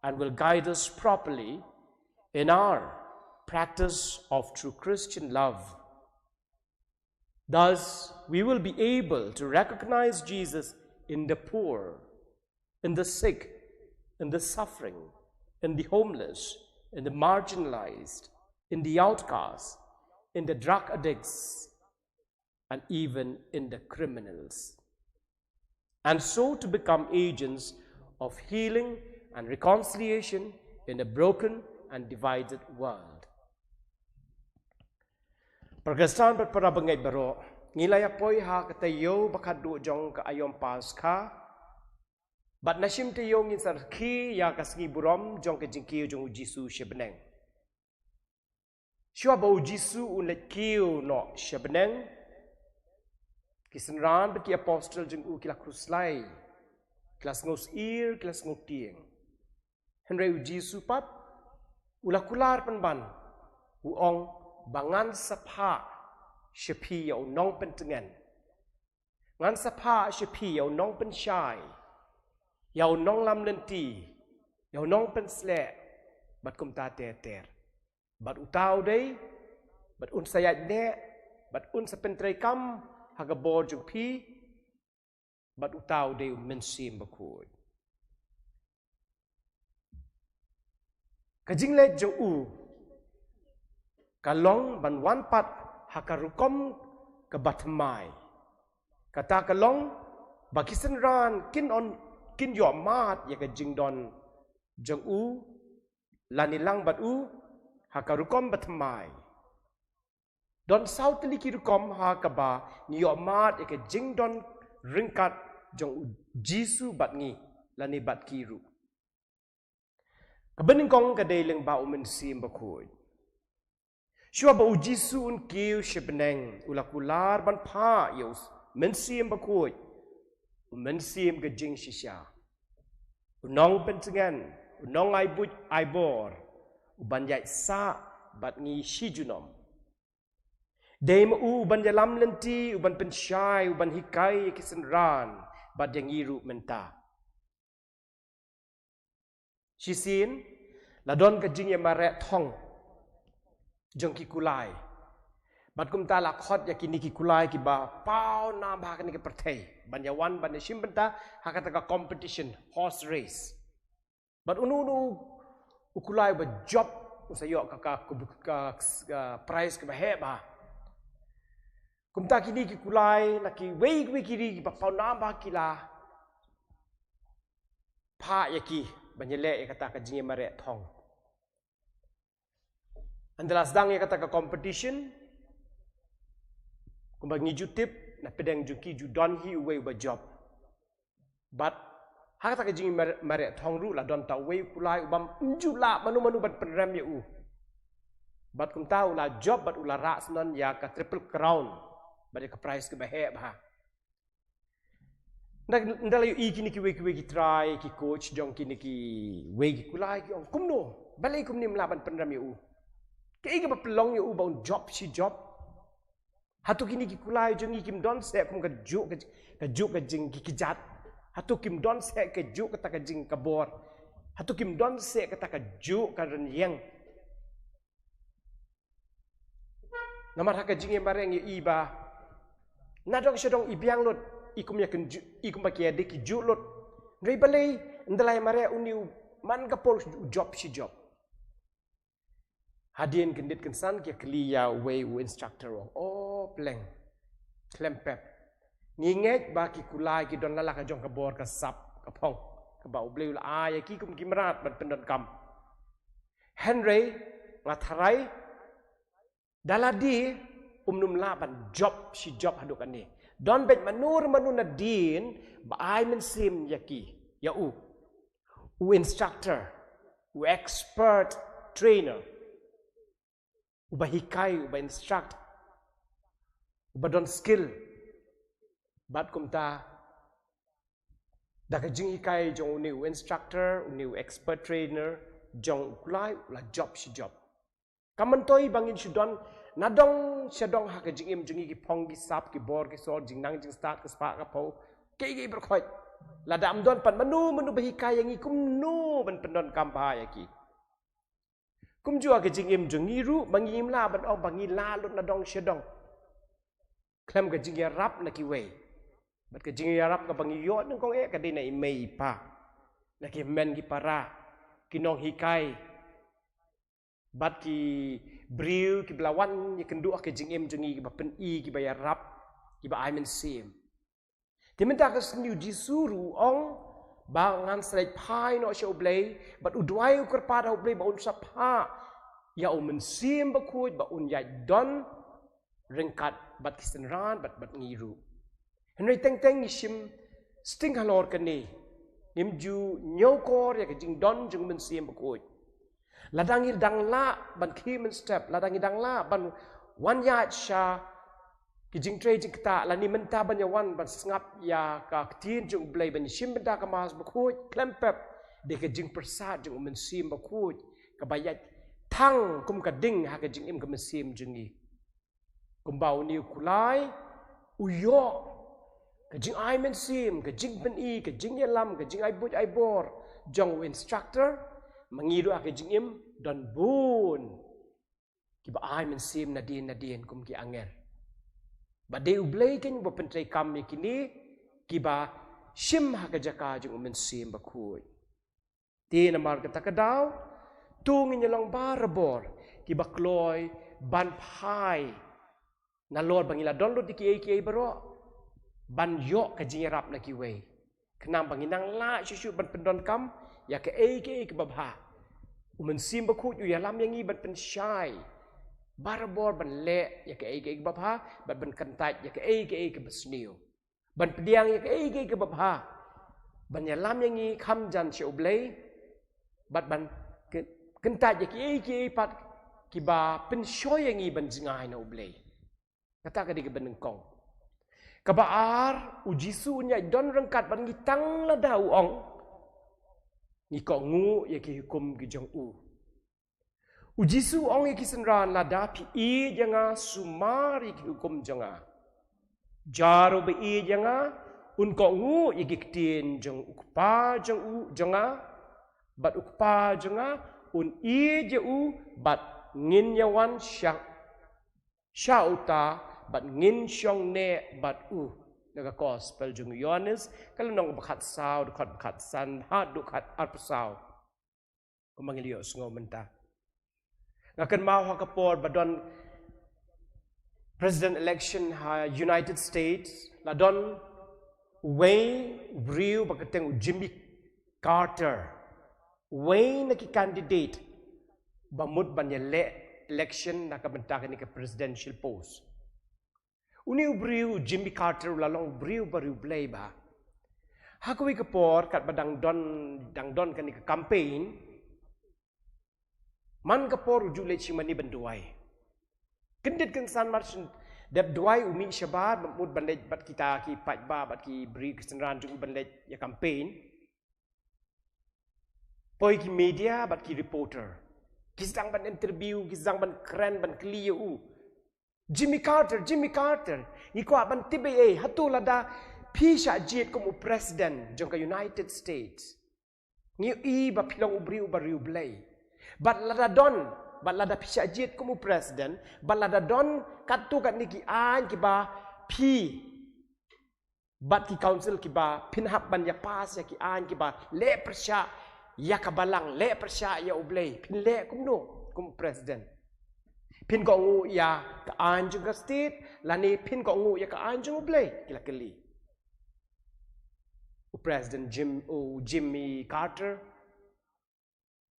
and will guide us properly in our practice of true Christian love. Thus, we will be able to recognize Jesus in the poor, in the sick, in the suffering, in the homeless, in the marginalized, in the outcast, in the drug addicts, and even in the criminals. And so to become agents of healing and reconciliation in a broken and divided world. Protestant bad para bangeit baroh, ngi la ïa poi ha ka taïew ba khatduh jong ka aïom Paskha. Bad na shim taïew ngin sa rkhie ïa ka sngi burom jong ka jingkiew jong u Jisu sha bneng. Shuwa ba u Jisu un leit kiew noh sha bneng, ki synran bad ki apostol jong u ki la khuslai, ki la sngewsyier, ki la sngewtieng. Hynrei u Jisu pat u la kular pynban, u ong ba ngan sa phah sha phi ïa u nongpyntngen. Ngan sa phah sha phi ïa u nongpynshai, ïa u nonglam lynti, ïa u nongpynsleh, bad kumta ter ter. Bad uta u dei, bad un sa ïaid neh, bad un sa pyntreikam ha ka bor jong phi, bad uta u dei u Mynsiem Bakhuid. Ka jingleit jong u ka long ban wan pat ha ka rukom kaba thymmai. Kata ka long ba ki synran kin ïoh, kin ïoh mad ïa ka jingdon jong u, lane lang bad u ha ka rukom ba thymmai. Don saw tylli ki rukom ha kaba ngi ïoh mad ïa ka jingdon ryngkat jong u Jisu bad ngi, lane bad ki ruh. Kaba nyngkong ka dei lyngba u Mynsiem Bakhuid. Shuwa ba u Jisu un kiew sha bneng, u la kular ban phah ïa u Mynsiem Bakhuid, u Mynsiem ka jingshisha, u nongpyntngen, u nongai buit ai bor, u ban ïaid sah bad ngi shi junom. Dei ma u u ban ïalam lynti, u ban pynshai, u ban hikai ïa ki synran bad ïa ngi ruh mynta. Shisien la don ka jingïamareh thong jong ki kulai. Bad kumta la khot ïa kine ki kulai kiba paw nam ha kane ka pyrthei ban ïawan ban ïashim bynta ha kata ka competition, horse race. Bad uno uno u kulai uba jop un sa ïoh ka, ka, ka, ka, ka prize kaba heh bha. Kumta kine ki kulai na kiwei kiwei ki ri kiba paw nam bha ki la phah ïa ki ban ïaleh ïa kata ka jingïamareh thong. Hynda la sdang ïa kata ka competition, kumba ngi ju tip, na pdeng jong ki ju don hi uwei uba jop. Bad ha kata ka jingïamareh thong ruh la don ta uwei u kulai uba ym ju lah mano mano ban pynrem ïa u. Bad kumta u la jop bad u la rah syndon ïa ka Triple Crown bad ïa ka prize kaba heh bha. Nda, nda la ïohi kine kiwei kiwei ki trai, ki coach jong kine kiwei ki kulai, ki ong kumno, balei kumne ym lah ban pynrem ïa u? Kaei kaba pynlong ïa u ba un jop shi jop? Hato kine ki kulai jong ngi kim don seh kum kajuh ka, kajuh ka jingkijat? Hato kim don seh kajuh kata ka jingkabor? Hato kim don seh kata kajuh ka rynïeng? Namar ha ka jingïamareh ngi ïohi ba na dong sha dong i biang lut, i kum ïa kynjuh, i kumba ki ïa dei ki juh lut. Hynrei balei ynda la ïamareh une u man ka por u jop shi jop? Hadien kyndit kynsan ki ïa kylli ïa uwei u instructor, u ong, o pleng, khlem pep. Ngi ngeit ba ki kulai ki don la la ka jong ka bor ka sap ka phong kaba U Blei u la ai ïa ki kum ki mrad ban pyndonkam. Hynrei nga tharai da lade um nym lah ban jop shi jop haduh kane. Don beit mano mano nadien ba ai mynsiem ïa ki, ïa u, u instructor, u expert trainer, uba hikai, uba instruct, uba don skill. Bad kumta, da ka jinghikai jong une u instructor, une u expert trainer, jong u Blei, u la jop shi jop. Kam myntoi ba ngin shu don nadong shadong ha ka jingim jong ngi, ki phong ki sap, ki bor ki sor, jingnang jingstad, ka spah ka phew, kiei kiei baroh khoit. Lada ym don pat mano mano ba hikai ïa ngi kumno ban pyndonkam bha ïa ki. Kumjuh ha ka jingim jong ngi ruh, ba ngim lah ban ong ba ngi lah lut nadong shadong khlem ka jingïarap na kiwei. Bad ka jingïarap kaba ngi ïoh nyngkong eh ka dei na i mei i pa, na ki hynmen ki para, ki nonghikai, bad ki briew kiba la wan ïakynduh ha ka jingim jong ngi, kiba pyni, kiba ïarap, kiba ai mynsiem. Te mynta ka sngi u Jisu ruh u ong ba ngan sa leit phai noh sha u Blei, bad u duwai, u kyrpad ha u Blei ba un sa phah ïa u Mynsiem Bakhuid ba un ïaid don ryngkat bad ki synran, bad bad ngi ruh. Hynrei teng teng ngi shim sting halor kane, ngim ju ñiewkor ïa ka jingdon jong u Mynsiem Bakhuid. Lada ngi dang lah ban khie mynstep, lada ngi dang lah ban wan ïaid sha ki jingtrei jingktah, lane mynta ban ïa wan ban sngap ïa ka ktien jong u Blei, ban ïashim bynta ka Mass Bakhuid, khlem pep, dei ka jingpyrsad jong u Mynsiem Bakhuid kaba ïaid thang kum ka ding ha ka jingim ka mynsiem jong ngi. Kumba une u kulai u ïoh ka jingai mynsiem, ka jingpyni, ka jingïalam, ka jingai buit ai bor jong u instructor, ma ngi ruh ha ka jingim don bun kiba ai mynsiem nadien nadien kum ki angel. Bad dei u Blei keiñ uba pyntreikam ïa kine kiba shim ha ka jaka jong u Mynsiem Bakhuid. Te namar kata ka daw, to ngin ïa long barabor kiba kloi ban phai nalor ba ngi la don lut ïa kiei kiei baroh, ban ïoh ka jingïarap na kiwei, khnang ba ngin nang lah shuh shuh ban pyndonkam ïa kaei kaei kaba bha. U Mynsiem Bakhuid u ïalam ïa ngi ban pynshai barabor ban leh ïa kaei kaei kaba bha, bad ban kyntait ïa kaei kaei kaba sniew, ban pdiang ïa kaei kaei kaba bha, ban ïalam ïa ngi kham jan sha u Blei, bad ban ky-, kyntait ïa kiei kiei pat kiba pynshoi ïa ngi ban jngai na u Blei. Kata ka dei kaba nyngkong. Kaba ar, u Jisu un ïaid don ryngkat bad ngi tang lada u ong, ngi kohnguh ïa ki hukum ki jong u. U Jisu u ong ïa ki synran, lada phi ïeit ïa nga, sumar ïa ki hukum jong nga. Jar uba ïeit ïa nga un kohnguh ïa ki ktien jong u Kpa jong u, jong nga, bad u Kpa jong nga un ïeit ïa u, bad ngin ïa wan sha, sha uta, bad ngin shong neh bad u. Na ka Gospel jong u Ïoannis, ka lynnong ba khatsaw, dkhot ba khatsan haduh khat arphew saw. Kumba ngi la ïohsngew mynta. Nga kynmaw ha ka por ba don president election ha United States, la don uwei u briew ba kyrteng u Jimmy Carter. Uwei na ki candidate ba mut ban ïaleh election na ka bynta kane ka presidential post. Une u briew u Jimmy Carter u la long u briew ba riewblei bha. Ha kawei ka por katba dang don, dang don kane ka campaign, man ka por u ju leit shimane ban duwai. Kyndit kynsan mar shu dep duwai u mih shabar, mut ban leit bad kita ki paidbah, bad ki briew ki synran jong u ban leit ïa campaign. Poi ki media bad ki reporter ki sdang ban interview, ki sdang ban kren, ban kylli ïa u. Jimmy Carter, Jimmy Carter, ngi kwah ban tip ei ei, hato lada phi shah jied kum u president jong ka United States, ngi ïohi ba phi long u briew uba riewblei. Bad lada don, bad lada phi shah jied kum u president, bad lada don katto katne ki aiñ kiba phi bad ki council kiba phin hap ban ïa pass ïa ki aiñ kiba leh pyrshah ïa ka balang, leh pyrshah ïa u Blei, phin leh kumno kum u president? Phin kohnguh ïa ka aiñ jong ka state, lane phin kohnguh ïa ka aiñ jong u Blei? Ki la kylli. U President Jim, u Jimmy Carter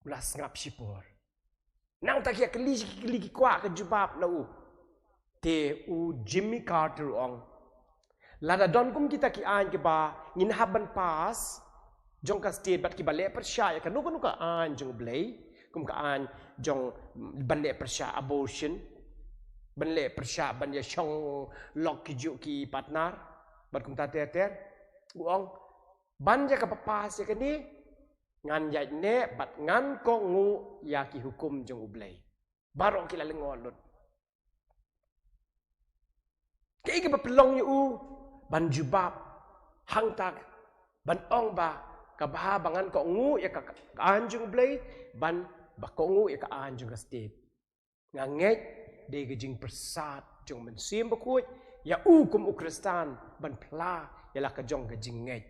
u la sngap shipor. Nangta ki ïa kylli ki kylli ki kwah ka jubab na u. Te u Jimmy Carter u ong, lada don kum kita ki aiñ kiba ngin hap ban pass jong ka state bad kiba leh pyrshah ïa kano kano ka aiñ jong U Blei, kum ka aiñ jong ban leh pyrshah abortion, ban leh pyrshah ban ïa shong lok ki juh ki partner bad kumta ter ter. U ong, ban ïa kaba pass ïa kane, ngan ïaid neh bad ngan kohnguh ïa ki hukum jong U Blei. Baroh ki la lyngngoh lut. Kaei kaba pynlong ïa u ban jubab hangta, ban ong ba kaba bha ba ngan kohnguh ïa ka, ka aiñ jong U Blei ban ba kohnguh ïa ka aiñ jong ka state? Nga ngeit dei ka jingpyrsad jong U Mynsiem Bakhuid ïa u kum u Khristan ban phla ïa la ka jong ka jingngeit.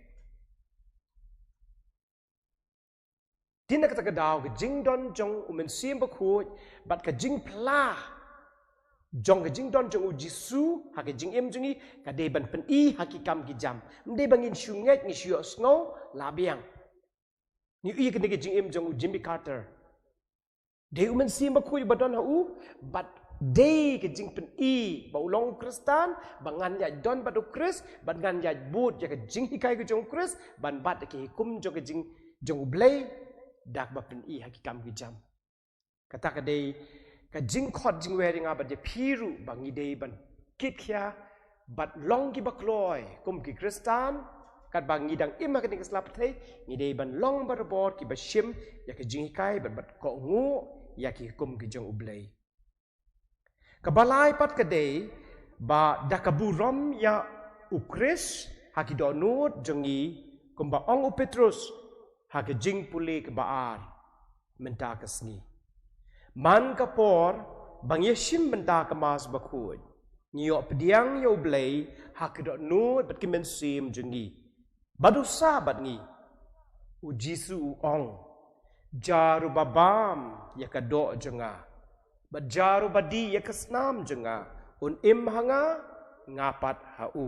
Te na kata ka daw ka jingdon jong U Mynsiem Bakhuid bad ka jingphla jong ka jingdon jong U Jisu ha ka jingim jong ngi ka dei ban pyni ha ki kam ki jam. Ym dei ba ngin shu ngeit, ngin shu ïohsngew la biang. Ngi ïohi kane ka jingim jong u Jimmy Carter. Dei U Mynsiem Bakhuid ba don ha u, bad dei ka jingpyni ba u long u Khristan, ba ngan ïaid don bad U Khrist, bad ngan ïaid bud ïa ka jinghikai ka jong U Khrist, ban bat ïa ki hukum jong ka jing, jong U Blei, da kaba pyni ha ki kam ki jam. Kata ka dei ka jingkhot jingwer ïa nga bad ïa phi ruh ba ngi dei ban kit khia bad long kiba kloi kum ki Khristan, katba ngi dang im ha kane ka sla pyrthei, ngi dei ban long barabor kiba shim ïa ka jinghikai bad, bad kohnguh ïa ki hukum ki jong U Blei. Kaba lai pat ka dei ba da ka burom ïa U Khrist ha ki dohnud jong ngi, kumba ong u Petrus ha ka jingpule kaba ar mynta ka sngi. Man ka por ba ngi ïa shim bynta ka Mass Bakhuid, ngi ïoh pdiang ïa U Blei ha ki dohnud bad ki mynsiem jong ngi. Bad u sah bad ngi. U Jisu u ong, jar uba bam ïa ka doh jong nga, bad jar uba dih ïa ka snam jong nga, un im ha nga, nga pat ha u.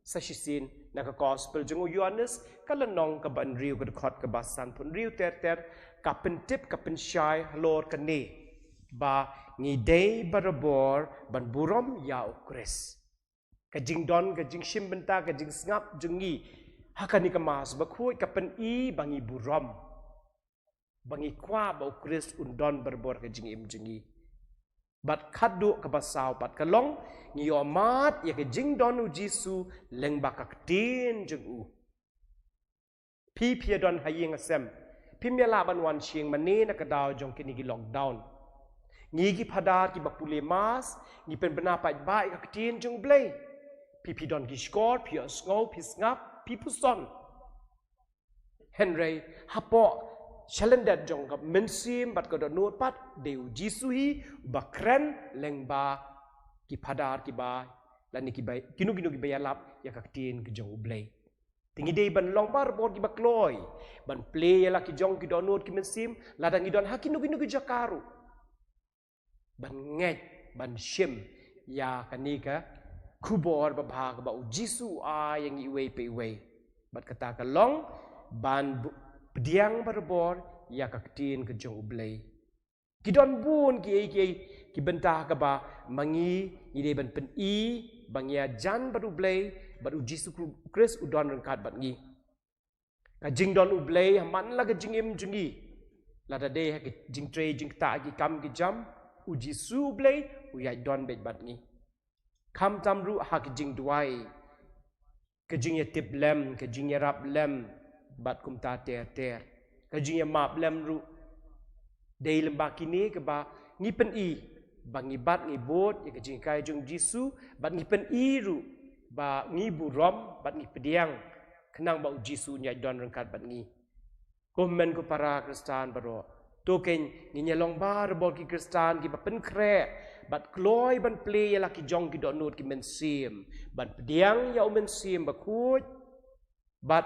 Sa shisien na ka Gospel jong u Ïoannis, ka lynnong kaba hynriew, ka dkhot kaba sanphew hynriew ter ter, ka pyntip, ka pynshai halor kane ba ngi dei barabor ban burom ïa U Khrist. Ka jingdon, ka jingshim bynta, ka jingsngap jong ngi ha kane ka Mass Bakhuid ka pyni ba ngi burom, ba ngi kwah ba U Khrist un don barabor ka jingim jong ngi. Bad khadduh kaba saw pat ka long, ngi ïoh mad ïa ka jingdon U Jisu lyngba ka ktien jong u. Phi, phi ïa don ha ïing ha sem, phim ïa lah ban wan shyieng mane na ka daw jong kine ki lockdown. Ngi ki phadar kiba pule Mass, ngi pynbna paidbah ïa ka ktien jong U Blei. Phi, phi don ki shkor, phi ïohsngew, phi sngap, phi puson. Hynrei hapoh shalyndet jong ka mynsiem bad ka dohnud pat, dei U Jisu hi uba kren lyngba ki phadar kiba, lane kiba, kino kino kiba ïalap ïa ka ktien ka jong U Blei. Te ngi dei ban long barabor kiba kloi ban plie ïa la ki jong ki dohnud ki mynsiem, lada ngi don ha kino kino ki jaka ruh, ban ngeit, ban shim ïa kane ka khubor babha kaba U Jisu u ai ïa ngi iwei pa iwei. Bad kata ka long ban bu-, pdiang barabor ïa ka ktien ka jong U Blei. Ki don bun kiei kiei ki bynta kaba ma ngi ngi dei ban pyni ba ngi ïajan bad U Blei, bad U Jisu Khrist u don ryngkat bad ngi. Ka jingdon U Blei ha man la ka jingim jong ngi, lada dei ha ka jingtrei jingktah, ha ki kam ki jam, U Jisu U Blei u ïaid don beit bad ngi. Khamtam ruh ha ka jingduwai, ka jingïatiplem, ka jingïaraplem, bad kumta ter ter, ka jingïamaplem ruh. Dei lyngba kine kaba ngi pyni ba ngi bat ngi bud ïa ka jinghikai jong U Jisu, bad ngi pyni ruh ba ngi burom bad ngi pdiang, khnang ba U Jisu un ïaid don ryngkat bad ngi. Ko hynmen ko para Khristan baroh, to kein ngin ïa long barabor ki Khristan kiba pynkhreh bad kloi ban plie ïa la ki jong ki dohnud ki mynsiem, ban pdiang ïa U Mynsiem Bakhuid, bad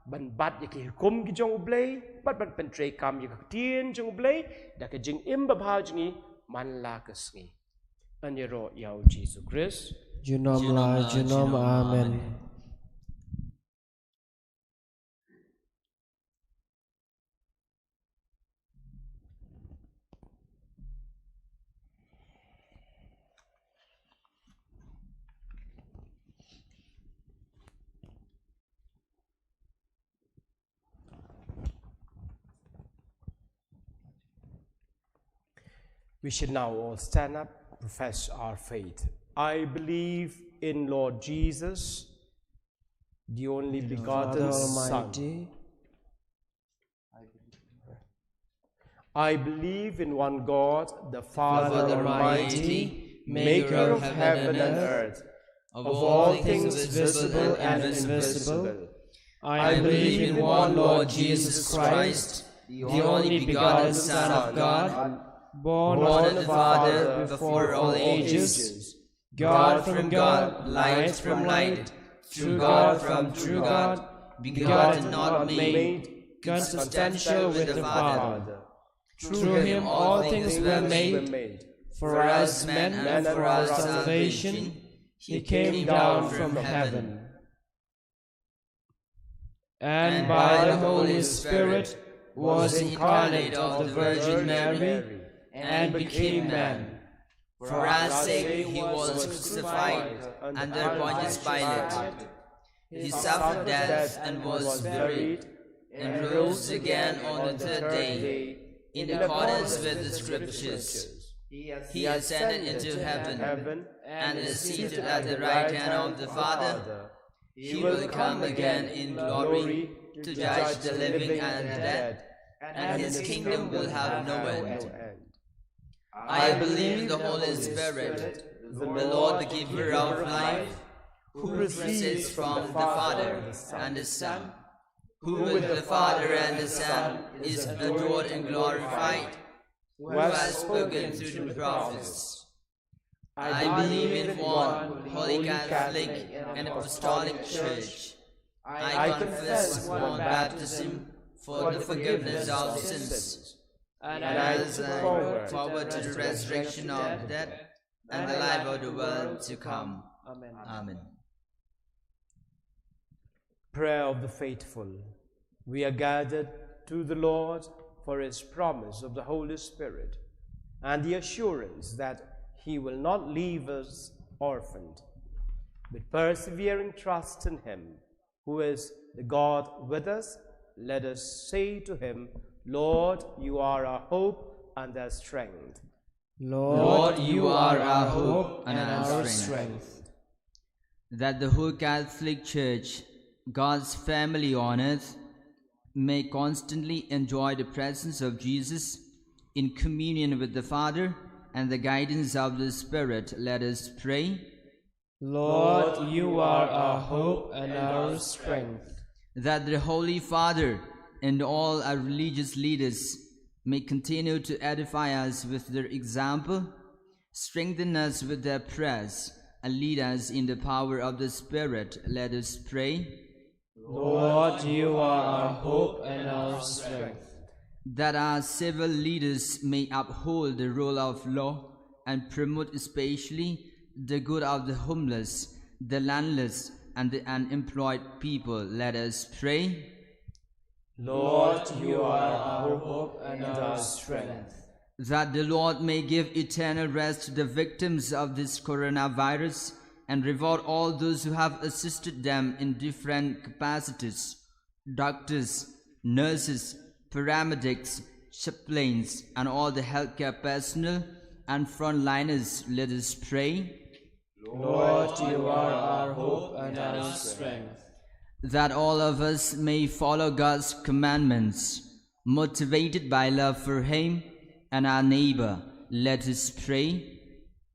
ban bat ïa ki hukum ki jong U Blei, bad ban pyntreikam ïa ka ktien jong U Blei da ka jingim babha jong ngi man la ka sngi. Ngan ïaroh ïa U Jisu Khrist. Junom la junom. Amen. We should now all stand up, profess our faith. I believe in Lord Jesus, the only begotten Son. I believe in one God, the Father Almighty, maker of heaven and earth, of all things visible and invisible. I believe in one Lord Jesus Christ, the only begotten Son of God, born of the Father before all ages, God from God, light from light, true God from true God, begotten, not made, consubstantial with the Father. Through him all things were made. For us men and for our salvation, he came down from heaven. And by the Holy Spirit was incarnate of the Virgin Mary and became man. For our sake he was crucified under Pontius Pilate. He suffered death and was buried, and rose again on the third day, in accordance with the Scriptures. He ascended into heaven and is seated at the right hand of the Father. He will come again in glory to judge the living and the dead, and his kingdom will have no end. I believe in the Holy Spirit, the Lord, the giver of life, who proceeds from the Father and the Son, who with the Father and the Son is adored and glorified, who has spoken through the prophets. I believe in one holy Catholic and apostolic church. I confess one baptism for the forgiveness of sins, and I look forward to the resurrection of the dead and the life of the world to come. Amen. Prayer of the faithful. We are gathered to the Lord for his promise of the Holy Spirit and the assurance that he will not leave us orphaned. With persevering trust in him, who is the God with us, let us say to him, Lord, you are our hope and our strength. Lord, you are our hope and our strength. That the whole Catholic Church, God's family on earth, may constantly enjoy the presence of Jesus in communion with the Father and the guidance of the Spirit, let us pray. Lord, you are our hope and our strength. That the Holy Father and all our religious leaders may continue to edify us with their example, strengthen us with their prayers, and lead us in the power of the Spirit, let us pray. Lord, you are our hope and our strength. That our civil leaders may uphold the rule of law and promote especially the good of the homeless, the landless, and the unemployed people, let us pray. Lord, you are our hope and our strength. That the Lord may give eternal rest to the victims of this coronavirus and reward all those who have assisted them in different capacities, doctors, nurses, paramedics, chaplains, and all the healthcare personnel and frontliners, let us pray. Lord, you are our hope and our strength. That all of us may follow God's commandments, motivated by love for Him and our neighbor, let us pray.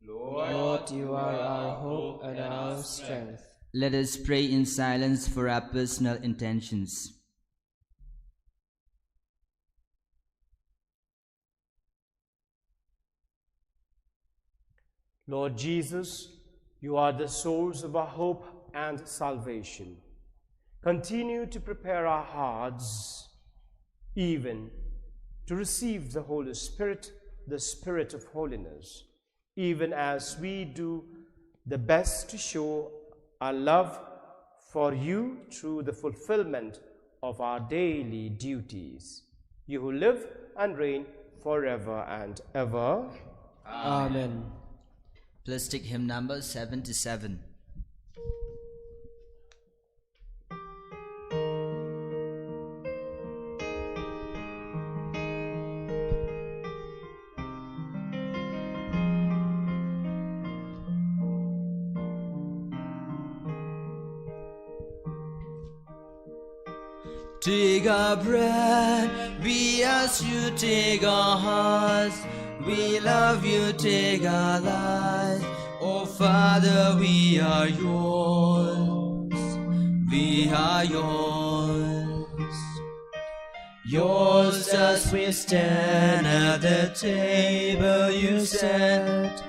Lord, you are our hope and our strength. Let us pray in silence for our personal intentions. Lord Jesus, you are the source of our hope and salvation. Continue to prepare our hearts even to receive the Holy Spirit, the Spirit of holiness, even as we do the best to show our love for you through the fulfillment of our daily duties. You who live and reign forever and ever. Amen. Please take hymn number seventy-seven. Take our bread, we ask you, take our hearts. We love you, take our lives. Oh Father, we are yours. We are yours. Yours as we stand at the table you set.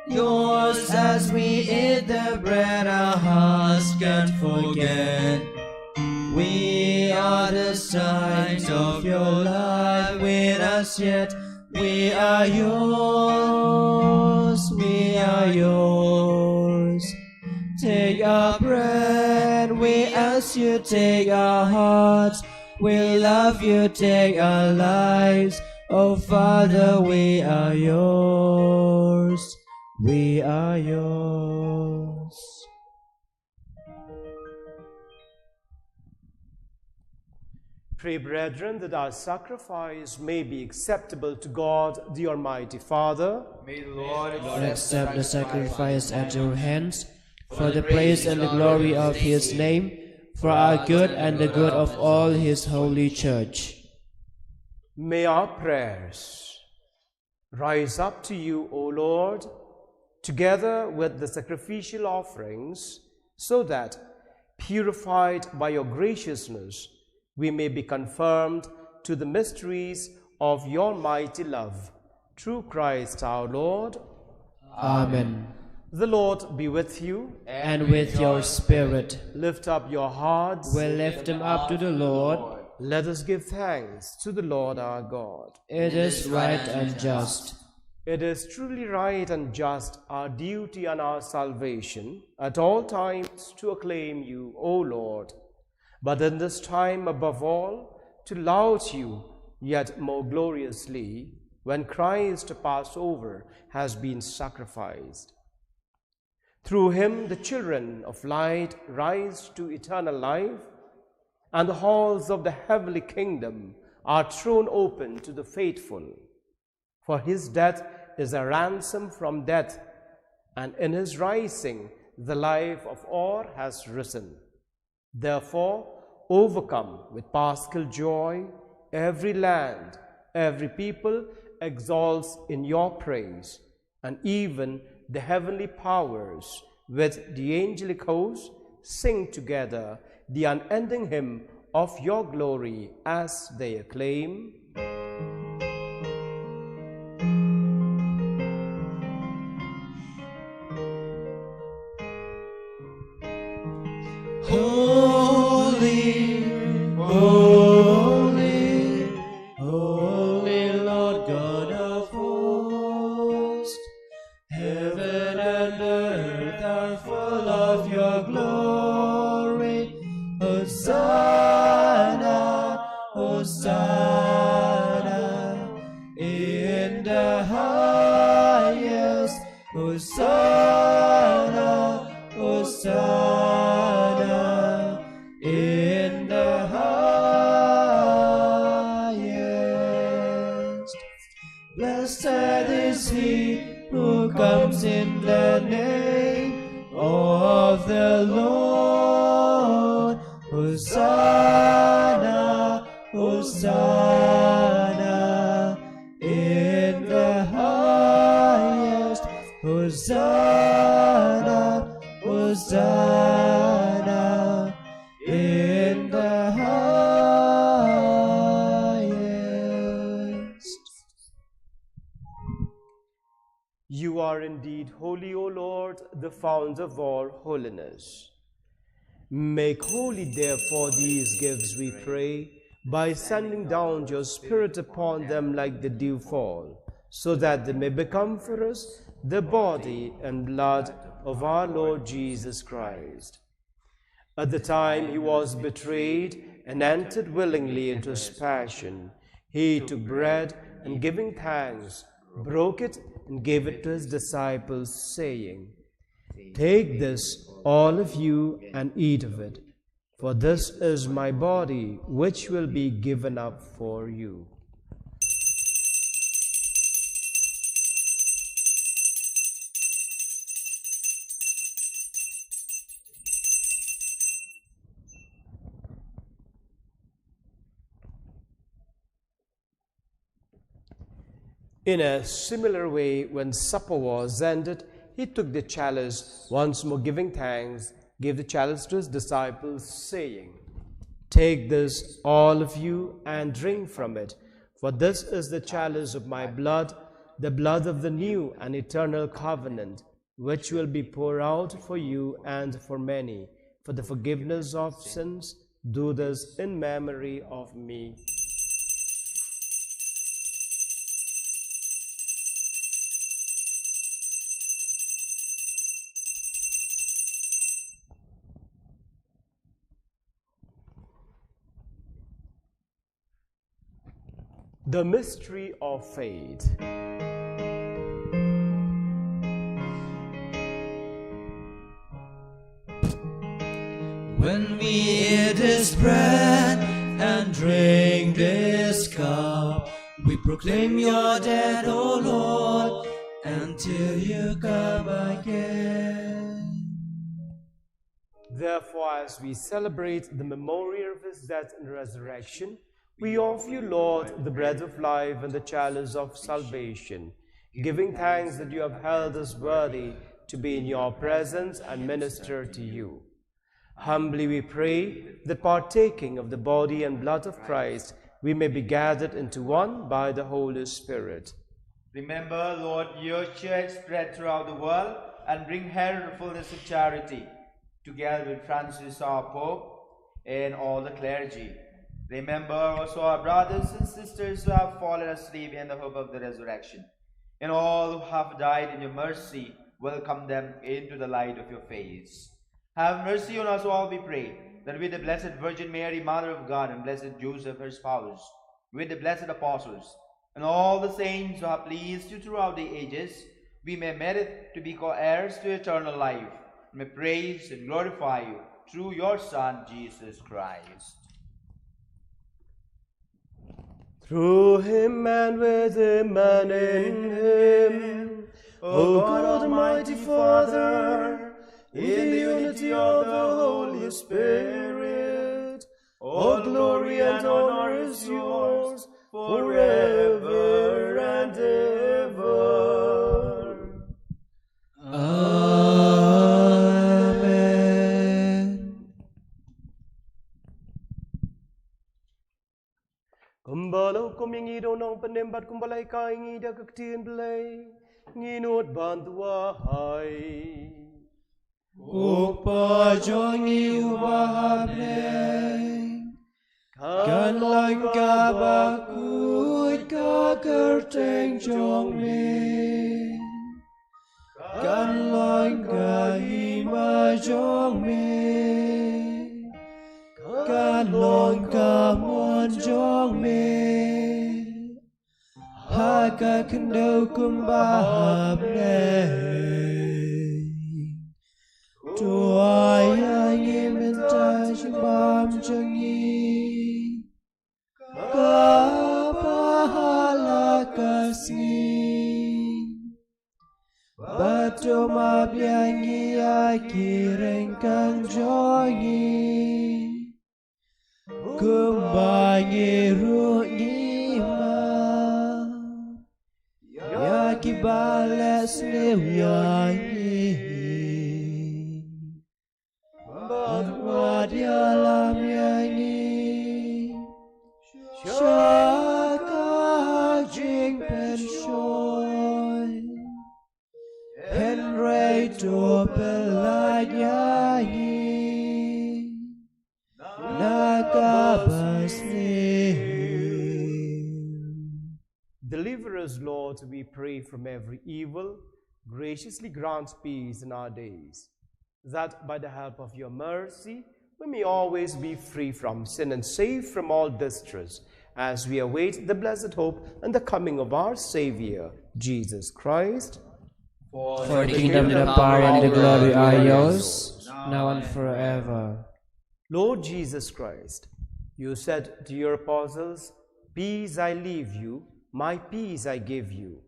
Yours as we eat the bread our hearts can't forget. We are the signs of your life with us yet. We are yours, we are yours. Take our bread, we ask you, take our hearts. We love you, take our lives. Oh Father, we are yours. We are yours. Pray, brethren, that our sacrifice may be acceptable to God, the Almighty Father. May the Lord Lord, accept the sacrifice at your hands for the praise and the glory of his name, for our good and the good of all his holy church. May our prayers rise up to you, O Lord, together with the sacrificial offerings, so that, purified by your graciousness, we may be conformed to the mysteries of your mighty love. Through Christ our Lord. Amen. The Lord be with you. And with your spirit. Lift up your hearts. We lift them up to the Lord. Let us give thanks to the Lord our God. It is right and just. It is truly right and just, our duty and our salvation, at all times to acclaim you, O Lord. But in this time above all, to laud you yet more gloriously, when Christ, Passover, has been sacrificed. Through him the children of light rise to eternal life, and the halls of the heavenly kingdom are thrown open to the faithful. For his death is a ransom from death, and in his rising the life of all has risen. Therefore, overcome with paschal joy, every land, every people exalts in your praise, and even the heavenly powers with the angelic host sing together the unending hymn of your glory as they acclaim. Holy, holy, holy Lord God of hosts, heaven and earth are full of your glory. Hosanna, Hosanna in the highest. Hosanna, Hosanna in the highest. Blessed is he who comes in the name of the Lord. Hosanna, Hosanna in the highest. Hosanna, Hosanna in the highest. You are indeed holy, O Lord, the fount of all holiness. Make holy, therefore, these gifts, we pray, by sending down your Spirit upon them like the dewfall, so that they may become for us the body and blood of our Lord Jesus Christ. At the time he was betrayed and entered willingly into his passion, he took bread and, giving thanks, broke it and gave it to his disciples, saying, "Take this, all of you, and eat of it, for this is my body, which will be given up for you." In a similar way, when supper was ended, he took the chalice, once more giving thanks, gave the chalice to his disciples, saying, "Take this, all of you, and drink from it, for this is the chalice of my blood, the blood of the new and eternal covenant, which will be poured out for you and for many for the forgiveness of sins. Do this in memory of me." The mystery of faith. When we eat this bread and drink this cup, we proclaim your death, O Lord, until you come again. Therefore, as we celebrate the memorial of his death and resurrection, we offer you, Lord, the bread of life and the chalice of salvation, giving thanks that you have held us worthy to be in your presence and minister to you. Humbly we pray that, partaking of the body and blood of Christ, we may be gathered into one by the Holy Spirit. Remember, Lord, your church spread throughout the world and bring her to the fullness of charity, together with Francis our Pope and all the clergy. Remember also our brothers and sisters who have fallen asleep in the hope of the resurrection, and all who have died. In your mercy, welcome them into the light of your face. Have mercy on us all, we pray, that with the Blessed Virgin Mary, Mother of God, and blessed Joseph, her spouse, with the blessed apostles, and all the saints who have pleased you throughout the ages, we may merit to be co-heirs to eternal life, and may praise and glorify you through your Son, Jesus Christ. Through him and with him and in him, O God, Almighty Father, in the unity of the Holy Spirit, all glory and honor is yours forever and ever. Amen. Kumba la hukum ïa ngi da u nongpynim bad kumba la hikai ïa ngi da ka ktien Blei, ngin nud ban duwai. Ko Pa jong ngi uba ha bneng, kan long kaba khuid ka kyrteng jong me. Kan long ka hima jong me. Kan long ka mon jong me, ha ka khyndew kumba ha bneng. To ai ïa ngi mynta ka jingbam jong ngi, kaba ha la ka sngi. Bad to map ïa ngi ïa ki ryngkang jong ngi, kumba ngi ruh ngi map ïa kiba leh sniew ïa ngi. Bad wat ïalam ïa ngi sha ka jingpynshoi, hynrei to pyllait ïa ngi na kaba sniew. Deliver us, Lord, we pray, from every evil. Graciously grant peace in our days, that by the help of your mercy we may always be free from sin and safe from all distress, as we await the blessed hope and the coming of our Savior, Jesus Christ. For the kingdom, the power, and the glory are yours, now and forever. Lord Jesus Christ, you said to your apostles, "Peace I leave you, my peace I give you."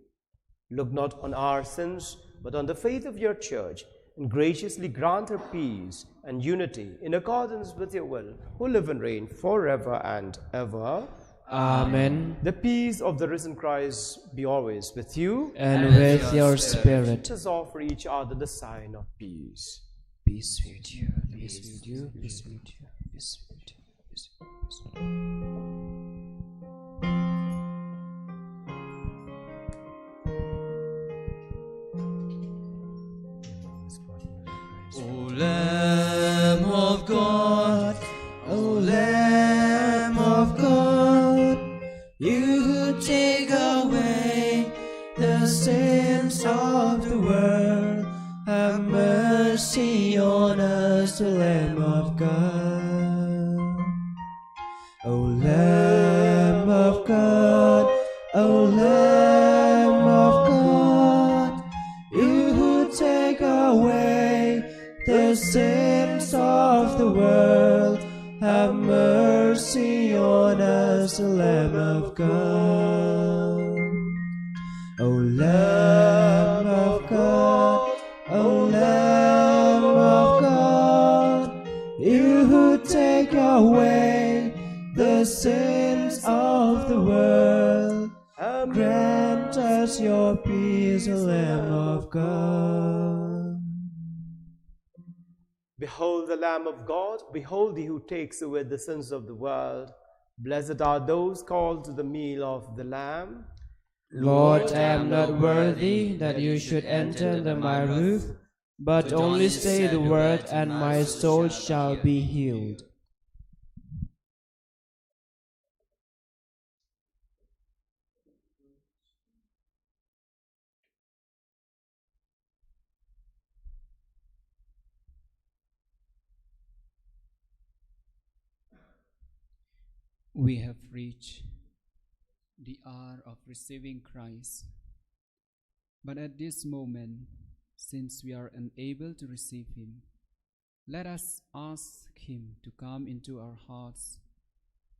Look not on our sins, but on the faith of your church, and graciously grant her peace and unity in accordance with your will, who live and reign forever and ever. Amen. The peace of the risen Christ be always with you. And with your spirit. Let us offer each other the sign of peace. Peace with you. Peace with you. Peace with you. Peace with you. O Lamb of God, O Lamb of God, you who take away the sins of the world, have mercy on us, O Lamb of God. O Lamb of God, O Lamb of God, you who take away the sins of the world, have mercy on us, O Lamb of God. O Lamb of God, O Lamb of God, you who take away the sins of the world, grant us your peace, O Lamb of God. Behold the Lamb of God, behold he who takes away the sins of the world. Blessed are those called to the meal of the Lamb. Lord, I am not worthy that you should enter under my roof, but only say the word and my soul shall be healed. We have reached the hour of receiving Christ. But at this moment, since we are unable to receive him, let us ask him to come into our hearts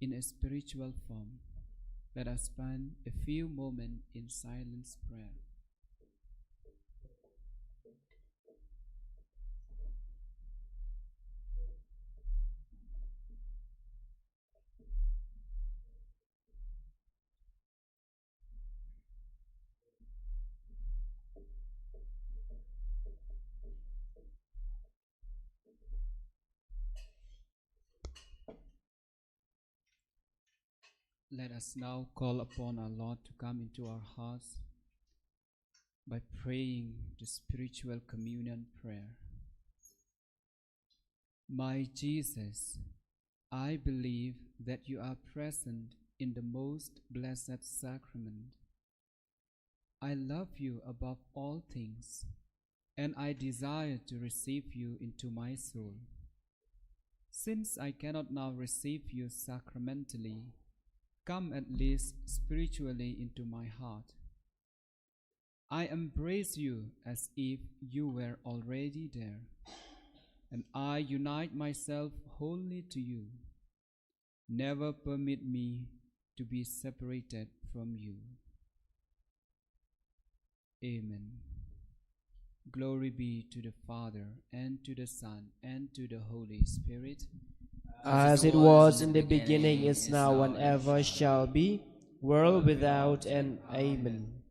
in a spiritual form. Let us spend a few moments in silence prayer. Let us now call upon our Lord to come into our hearts by praying the spiritual communion prayer. My Jesus, I believe that you are present in the most blessed sacrament. I love you above all things, and I desire to receive you into my soul. Since I cannot now receive you sacramentally, come at least spiritually into my heart. I embrace you as if you were already there, and I unite myself wholly to you. Never permit me to be separated from you. Amen. Glory be to the Father, and to the Son, and to the Holy Spirit. As it was in the beginning, is now, and ever shall be, world without end. Amen.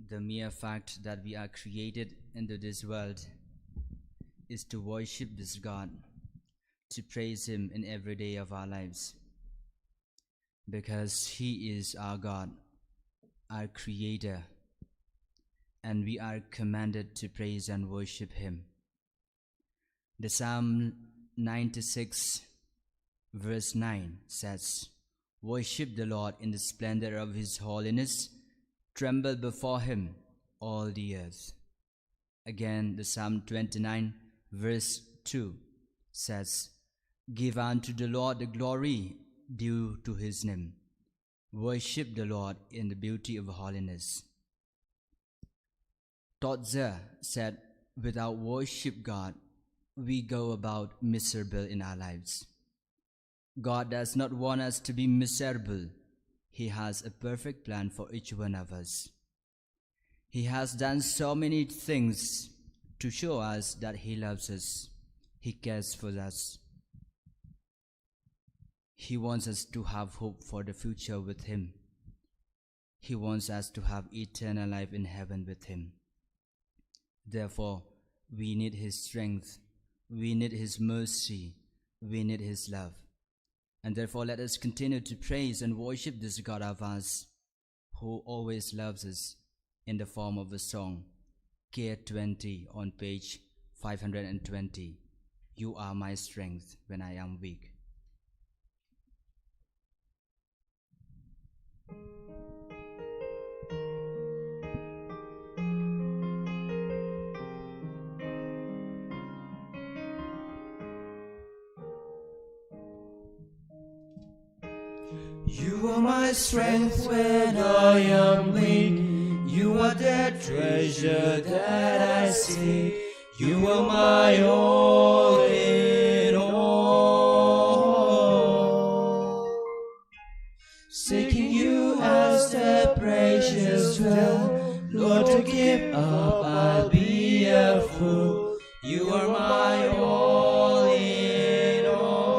The mere fact that we are created into this world is to worship this God, to praise Him in every day of our lives, because He is our God, our Creator, and we are commanded to praise and worship Him. The Psalm ninety-six, verse nine says, "Worship the Lord in the splendor of His holiness, tremble before Him, all the earth." Again, the Psalm twenty-nine, verse two says, "Give unto the Lord the glory due to His name. Worship the Lord in the beauty of holiness." Tozer said, "Without worship God, we go about miserable in our lives." God does not want us to be miserable. He has a perfect plan for each one of us. He has done so many things to show us that He loves us, He cares for us. He wants us to have hope for the future with Him. He wants us to have eternal life in heaven with Him. Therefore, we need His strength, we need His mercy, we need His love. And therefore, let us continue to praise and worship this God of ours, who always loves us, in the form of a song, K twenty, on page five hundred and twenty. You are my strength when I am weak. You are my strength when I am weak. You are the treasure that I seek. You are my all in all. Seeking you as the precious wealth, Lord, to give up, I'll be a fool. You are my all in all.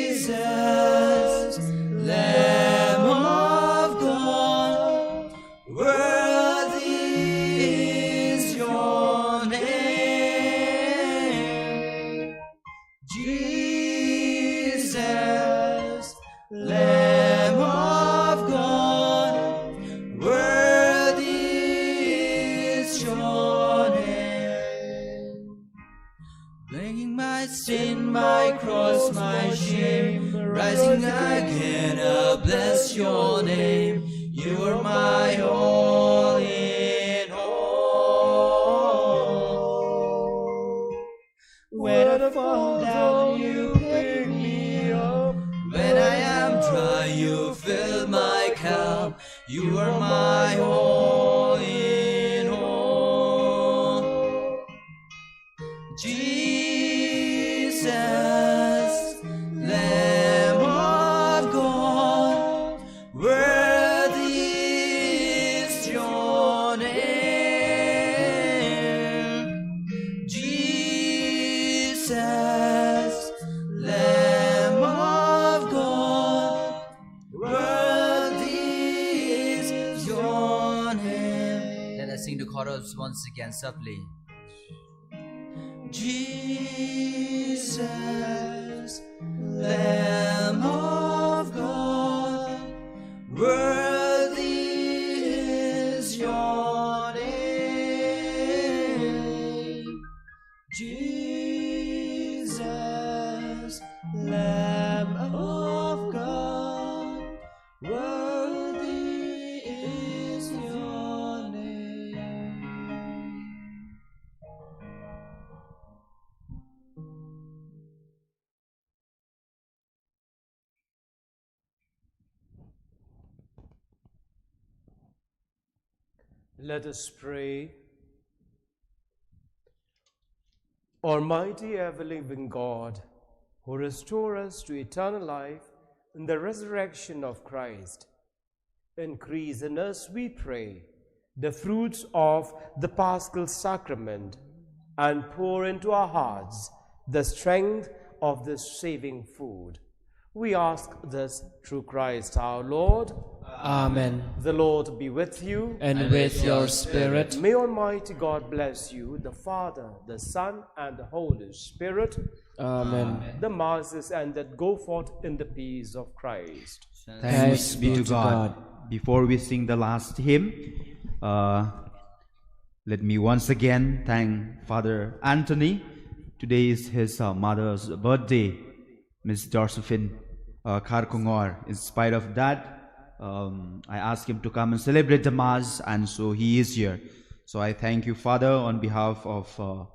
Jesus, Lamb of God, worthy is your name. Jesus, Lamb of God, worthy is your name. Bearing my sin, my cross, my shame, rising again, I'll bless your name. You are my all in all. When I fall down, you pick me up. When I am dry, you fill my cup. You are my all in all. Jesus, Lamb of God, worthy is your name. Jesus, Lamb of God, worthy is your name. Let us sing the chorus once again, softly. Jesus, Lamb of God, worthy is your name. Jesus, Lamb of God, worthy is your name. Let us pray. Almighty ever-living God, who restore us to eternal life in the resurrection of Christ, increase in us, we pray, the fruits of the Paschal Sacrament, and pour into our hearts the strength of this saving food. We ask this through Christ our Lord. Amen. The Lord be with you. And with your spirit. May Almighty God bless you, the Father, the Son, and the Holy Spirit. Amen. The Mass is ended. Go forth in the peace of Christ. Thanks be to God. Before we sing the last hymn, uh, let me once again thank Father Anthony. Today is his, uh, mother's birthday, Miss Josephine, uh, Kharkongor. In spite of that, um, I asked him to come and celebrate the Mass, and so he is here. So I thank you, Father, on behalf of, uh,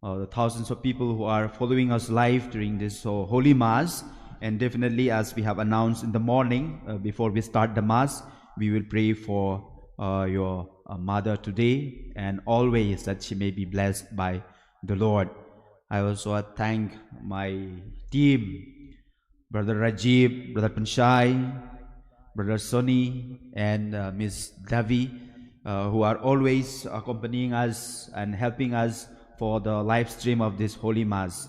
uh, the thousands of people who are following us live during this, uh, Holy Mass. And definitely, as we have announced in the morning, uh, before we start the Mass, we will pray for, uh, your, uh, mother today and always, that she may be blessed by the Lord. I also thank my team, Brother Rajiv, Brother Panshai, Brother Sonny, and, uh, Miss Davi, uh, who are always accompanying us and helping us for the live stream of this Holy Mass,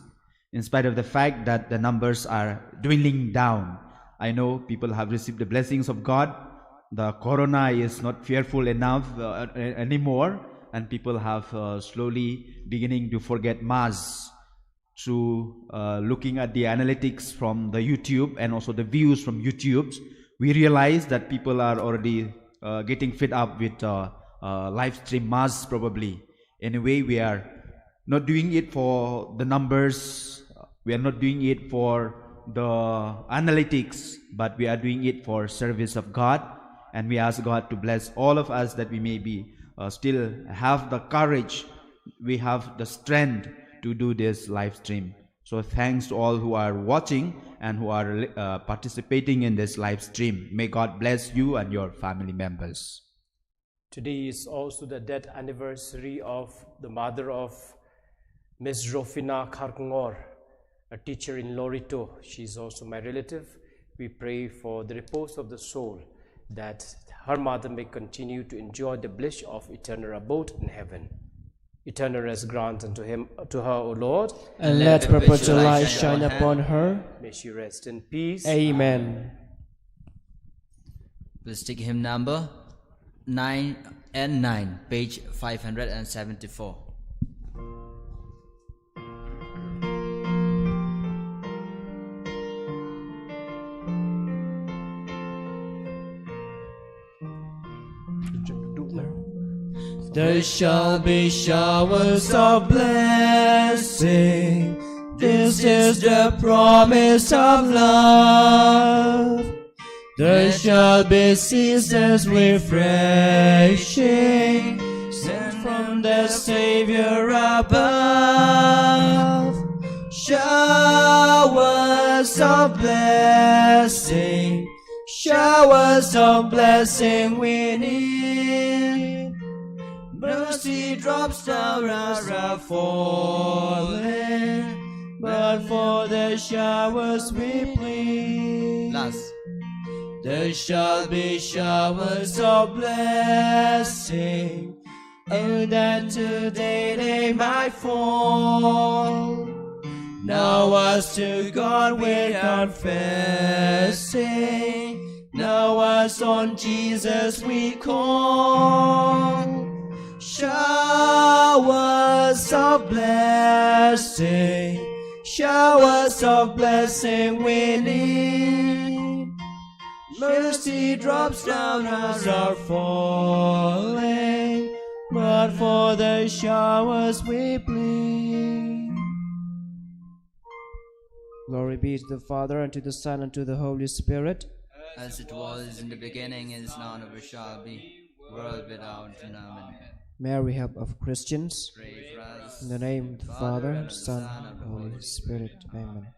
in spite of the fact that the numbers are dwindling down. I know people have received the blessings of God. The corona is not fearful enough uh, a- anymore, and people have uh, slowly beginning to forget Mass. Through uh, looking at the analytics from the YouTube and also the views from YouTube, we realize that people are already uh, getting fed up with uh, uh, live stream Mass probably. Anyway, we are not doing it for the numbers. We are not doing it for the analytics, but we are doing it for service of God. And we ask God to bless all of us that we may be uh, still have the courage, we have the strength to do this live stream. So thanks to all who are watching and who are uh, participating in this live stream. May God bless you and your family members. Today is also the death anniversary of the mother of Miss Rofina Kharkongor, a teacher in Lorito. She is also my relative. We pray for the repose of the soul, that her mother may continue to enjoy the bliss of eternal abode in heaven. Eternal rest grant unto him, to her, O Lord. And let perpetual light shine upon her. May she rest in peace. Amen. Please take hymn number nine and nine, page five hundred and seventy-four. There shall be showers of blessing. This is the promise of love. There shall be seasons refreshing, sent from the Savior above. Showers of blessing, showers of blessing we need. Mercy drops down are falling, but for the showers we plead. Last. There shall be showers of blessing, oh, that today they might fall. Now as to God we're confessing, now as on Jesus we call. Showers of blessing, showers of blessing we need. Mercy drops down as are falling, but for the showers we plead. Glory be to the Father, and to the Son, and to the Holy Spirit. As it was in the beginning, is now, and ever shall be, world without end. Amen. May we help of Christians. Pray for us. In the name of the Father, and Son, and Holy Spirit. Amen.